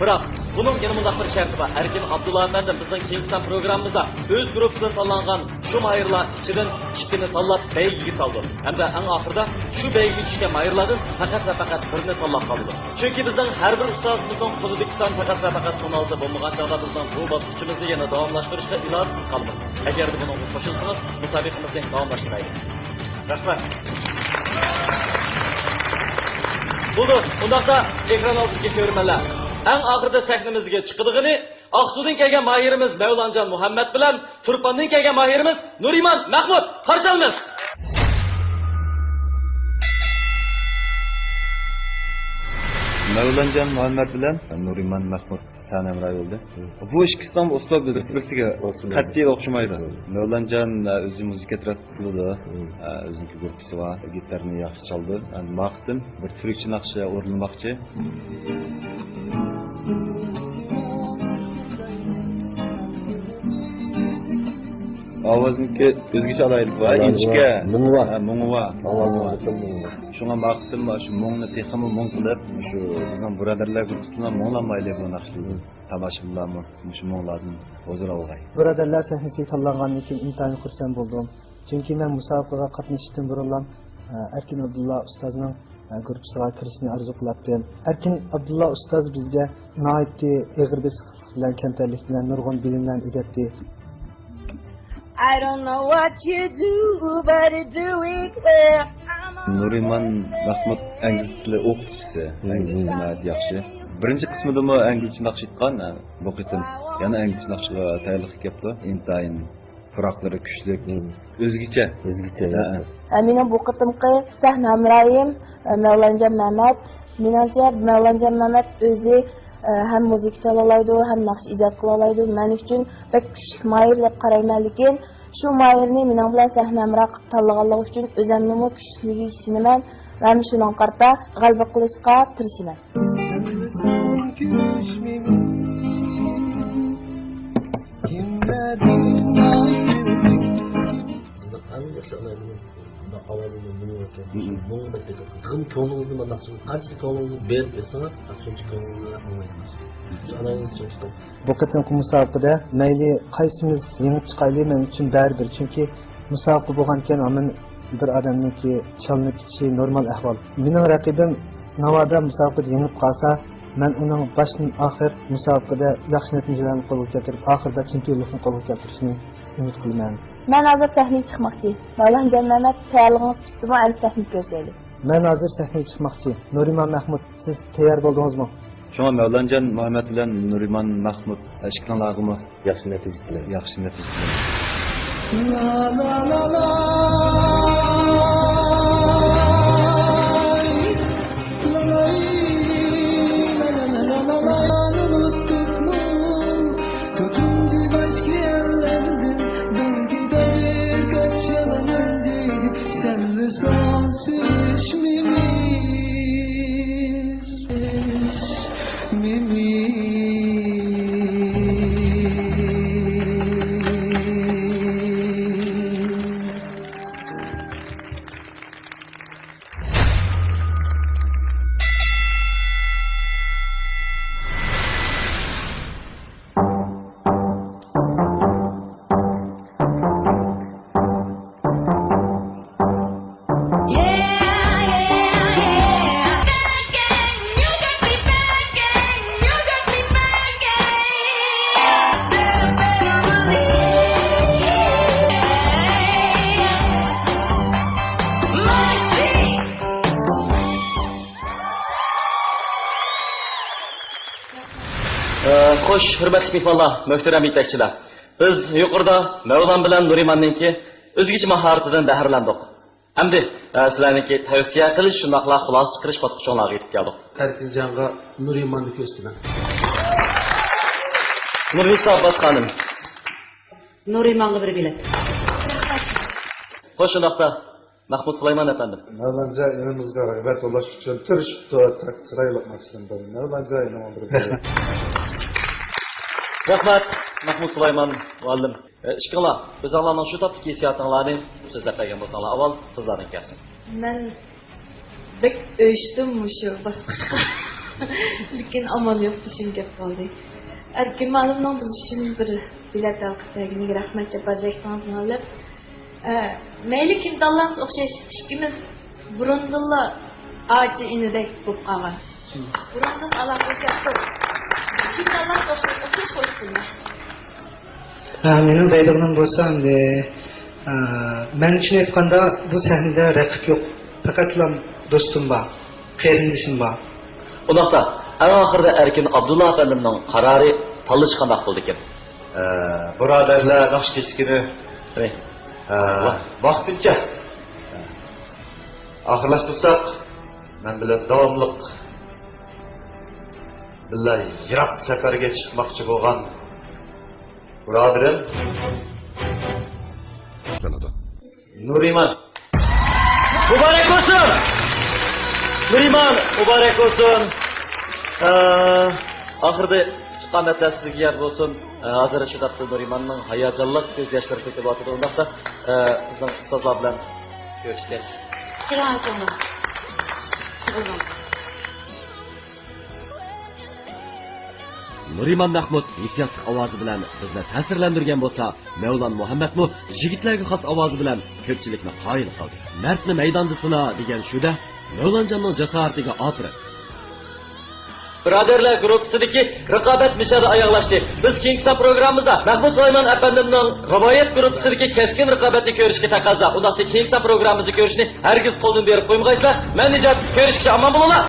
بىراق، بۇنىڭ يەنە مۇنداق بىر شەرتى بار. ئەركىن ئابدۇللا ئەپەندىم بىزنىڭ كېيىنكى سان پروگراممىمىزدا ئۆز گۇرۇپپىسىدىن تاللانغان شۇ ماھىرلار ئىچىدىن ئىككىنى تاللاپ بەيگىگە سالىدۇ. ھەمدە ئەڭ ئاخىرىدا شۇ بەيگىگە چۈشكەن ماھىرلاردىن پەقەت ۋە پەقەت بىرىنى تاللاپ قالىدۇ. چۈنكى بىزنىڭ ھەر بىر ئۇستازىمىزنىڭ قولىدىكى سان پەقەت ۋە پەقەت ئون ئالتە بولمىغان چاغدا بىزنىڭ بۇ باسقۇچىمىزنى يەنە داۋاملاشتۇرۇشقا ئىرادىسىز قالىمىز. ئەگەر بۇنىڭغا قوشۇلسىڭىز، مۇسابىقىمىزنى داۋاملاشتۇرايلى. رەھمەت. بولدى، ئۇنداقتا ئېكران ئالدىدىكى كۆرۈرمەنلەر، ئەڭ ئاخىرىدا سەھنىمىزگە چىقىدىغىنى ئاقسۇدىن كەلگەن ماھىرىمىز مەۋلانجان مۇھەممەت بىلەن تۇرپاندىن كەلگەن ماھىرىمىز نۇرىمان مەھمۇت، قارشى ئالىمىز. مەۋلانجان مۇھەممەت بىلەن نۇرىمان مەھمۇت سەھنە ھەمراھى بولدى. بۇ ئىككىسىنىڭ ئۇسلۇبى بىر-، بىرسىگە قەتئىي ئوخشىمايدۇ. مەۋلانجان، ئە، ئۆزى مۇزىكا ئەتراپىدا قىلىدۇ. ئە، ئۆزىنىڭكى گۇرۇپپىسى بار. گىتارنى ياخشى چالىدۇ. ئەمدى ما قېتىم بىر تۈركچە ناخشا ئورۇنلىماقچى. ئاۋازنىڭكى ئۆزگىچە ئالاھىدىلىكى بار، ئىنچىكە. مۇڭى بار. ھە، مۇڭى بار. ئاۋازنىڭ مۇڭى بار. شۇڭا ما قېتىم شۇ مۇڭنى تېخىمۇ مۇڭ قىلىپ، شۇ بىزنىڭ بۇرادەرلەر گۇرۇپپىسىنى مۇڭلاپ باقايلى بۇ ناخشىلارنى. تاماشىبىنلارمۇ مۇشۇ مۇڭلاردىن ھۇزۇر ئالغاي. بۇرادەرلەر سەھنىسىگە تاللانغاندىن كېيىن ئىنتايىن خۇرسەن بولدۇم. چۈنكى مەن مۇسابىقىگە قاتنىشىشتىن بۇرۇنلا، ئە، ئەركىن ئابدۇللا ئۇستازنىڭ، ئە، گۇرۇپپىسىغا كىرىشنى ئارزۇ قىلاتتىم. ئەركىن ئابدۇللا ئۇستاز بىزگە ناھايىتى ئېغىر بېسىقلىق بىلەن، كەمتەرلىك بىلەن نۇرغۇن بىلىملەرنى ئۆگەتتى. I don't know what you do, but you do it well. I'm نۇرىمان مەخمۇت ئەنگلىز تىلى ئوقۇتقۇچىسى. مم. ئەنگلىز تىلى ناھايىتى ياخشى. بىرىنچى قىسمىدىمۇ ئەنگلىزچە ناخشا ئېيتقان، بۇ قېتىم يەنە ئەنگلىزچە ناخشىغا تەييارلىق كەپتۇ. ئىنتايىن پۇراقلىرى كۈچلۈك، مم، ئۆزگىچە. ئۆزگىچە ھە. نەرسە. ئە، مېنىڭ بۇ قېتىمقى سەھنە ھەمراھىم، ئە، مەۋلانجان مەمەت. مېنىڭچە، مەۋلانجان مەمەت ئۆزى، ئە، ھەم مۇزىكا چالالايدۇ، ھەم ناخشا ئىجاد قىلالايدۇ. مەن ئۈچۈن بەك كۈچلۈك ماھىر دەپ قارايمەن، لېكىن شۇ ماھىرنى مېنىڭ بىلەن سەھنە ھەمراھ قىلىپ تاللىغانلىقى ئۈچۈن ئۆزۈمنىمۇ كۈچلۈكىگە ئىشىنىمەن ۋە شۇنىڭغا قارىتا غەلىبە قىلىشقا تىرىشىمەن. سىزنىڭ ئەڭ ياخشى ئالاھىدىلىكىڭىز، بۇنداق ئاۋازىڭىزنىڭ مۇڭى ئىكەن. مم. مۇڭى بەك بەك يېقىن. كۆڭلىڭىزنى مۇنداق، قانچىلىك كۆڭلىڭىزنى بېرىپ ئېيتسىڭىز، شۇنچە كۆڭلىڭىزنى ئاڭلايمىز. شۇ ئاناڭىزنى چىڭ تۇتۇڭ. بۇ قېتىمقى مۇسابىقىدە مەيلى قايسىمىز يېڭىپ چىقايلى، مەن ئۈچۈن بەرىبىر. چۈنكى مۇسابىقە بولغانىكەن، ھامان بىر ئادەمنىڭكى چالىنىپ كېتىشى نورمال ئەھۋال. مېنىڭ رەقىبىم ناۋادا مۇسابىقىدە يېڭىپ قالسا، مەن ئۇنىڭ باشتىن ئاخىر مۇسابىقىدە ياخشى نەتىجىلەرنى قولغا كەلتۈرۈپ، ئاخىرىدا چېمپىيونلۇقنى قولغا كەلتۈرۈشىنى ئۈمىد قىلىمەن. مەن ھازىر سەھنىگە چىقماقچى. مەۋلانجان مەمەت، تەييارلىقىڭىز پۈتتىمۇ؟ ئەمدى سەھنىگە كۆرۈشەيلى. مەن ھازىر سەھنىگە چىقماقچى. نۇرىمان مەخمۇت، سىز تەييار بولدىڭىزمۇ؟ شۇڭا مەۋلانجان مۇھەممەت بىلەن نۇرىمان مەخمۇت ئىككىڭلارغىمۇ ياخشى نەتىجە تىلەيمەن. ياخشى نەتىجە تىلەيمەن. Tutundu başka yerlerden, belki de birkaç yalan önceydi. Senle son sürüşmemiz. ئە، خوش، ھۆرمەتلىك مېھمانلار، مۆھتەرەم يېتەكچىلەر. بىز يۇقىرىدا مەۋلان بىلەن نۇرىماننىڭكى ئۆزگىچە ماھارىتىدىن بەھرىلەندۇق. ئەمدى، ئە، سىلەرنىڭكى تەۋسىيە قىلىش، شۇنداقلا خۇلاسە چىقىرىش باسقۇچۇڭلارغا يېتىپ كەلدۇق. ئەركىنجانغا نۇرىماننى كۆرسىتىمەن. نۇرنىسا ئابباس خانىم. نۇرىمانغا بىر بېلەت. خوش، شۇنداقتا. مەخمۇت سۇلايمان ئەپەندىم. مەۋلانجان ئىنىمىزغا رىغبەت يوللاش ئۈچۈن تىرىشىپتۇ، چىرايلىق ناخشىلىرىنى بەردى. مەۋلانجان ئىنىمغا بىر بېلەت. رەھمەت، مەخمۇت سۇلايمان مۇئەللىم. ئە، ئىككىڭلار ئۆزۈڭلارنىڭ شۇ تاپتىكى ھېسسىياتىڭلارنى سۆزلەپ بەرگەن بولساڭلار ئاۋۋال قىزلاردىن كەلسۇن. مەن بەك ئۆچتۈم مۇشۇ باسقۇچقا. لېكىن ئامال يوق، بېشىم كەپ قالدى. ئەركىن مۇئەللىمنىڭ بىز ئۈچۈن بىر بېلەت ھەل قىلىپ بەرگىنىگە رەھمەت، جاپا چەكتىڭىز مۇئەللىم. ئە، مەيلى كىم تاللانسا ئوخشاش، ئىككىمىز بۇرۇندىنلا ئاچا ئىنىدەك بولۇپ قالغان. بۇرۇندىن ئالاقىلىشاتتۇق. كىم تاللانسا ئوخشاش، ئوخشاش قويۇپ قويماڭ. ھە، مېنىڭ دەيدىغىنىم بولسا ئەمدى، ئە، مەن ئۈچۈن ئېيتقاندا بۇ سەھنىدە رەقىب يوق. پەقەتلا دوستۇم بار، قېرىندىشىم بار. ئۇنداقتا، ئەڭ ئاخىرىدا ئەركىن ئابدۇللا ئەپەندىمنىڭ قارارى تاللىشى قانداق بولىدىكىن؟ ئە، بۇرادەرلەر ناخشا كېچىكىنى، ئە، ۋاقتىنچە ئاخىرلاشتۇرساق، مەن بىلەن داۋاملىق بىللە يىراق سەپەرگە چىقماقچى بولغان بۇرادىرىم نۇرىمان. مۇبارەك بولسۇن! نۇرىمان، مۇبارەك بولسۇن! ئە، ئاخىرىدا ئىقامەتلەر سىزگە يار بولسۇن. ئە، ھازىر شۇ تاپتا نۇرىماننىڭ ھاياجانلىق كۆز ياشلىرى تۆكۈلۈۋاتىدۇ. ئۇنداقتا، ئە، بىزنىڭ ئۇستازلار بىلەن كۆرۈشكەچ. كىرىڭ، ئاچىڭلار. سىغىلىڭ. نۇرىمان مەخمۇت ھېسسىياتلىق ئاۋازى بىلەن بىزنى تەسىرلەندۈرگەن بولسا، مەۋلان مۇھەممەتمۇ يىگىتلەرگە خاس ئاۋازى بىلەن كۆپچىلىكنى قايىل قىلدى. مەردنى مەيداندا سىنا دېگەن شۇ-دە، مەۋلانجاننىڭ جاسارىتىگە ئاپىرىن! بۇرادەرلەر گۇرۇپپىسىدىكى رىقابەت مىشەدە ئاياغلاشتى. بىز كېيىنكى سان پروگراممىمىزدا مەھمۇد سۇلايمان ئەپەندىمنىڭ رىۋايەت گۇرۇپپىسىدىكى كەسكىن رىقابەتنى كۆرۈشكە تەقەززا. ئۇنداقتا كېيىنكى سان پروگراممىمىزنى كۆرۈشنى ھەرگىز قولدىن بېرىپ قويمىغايسىلەر. مەن نىجات، كۆرۈشكىچە ئامان بولۇڭلار.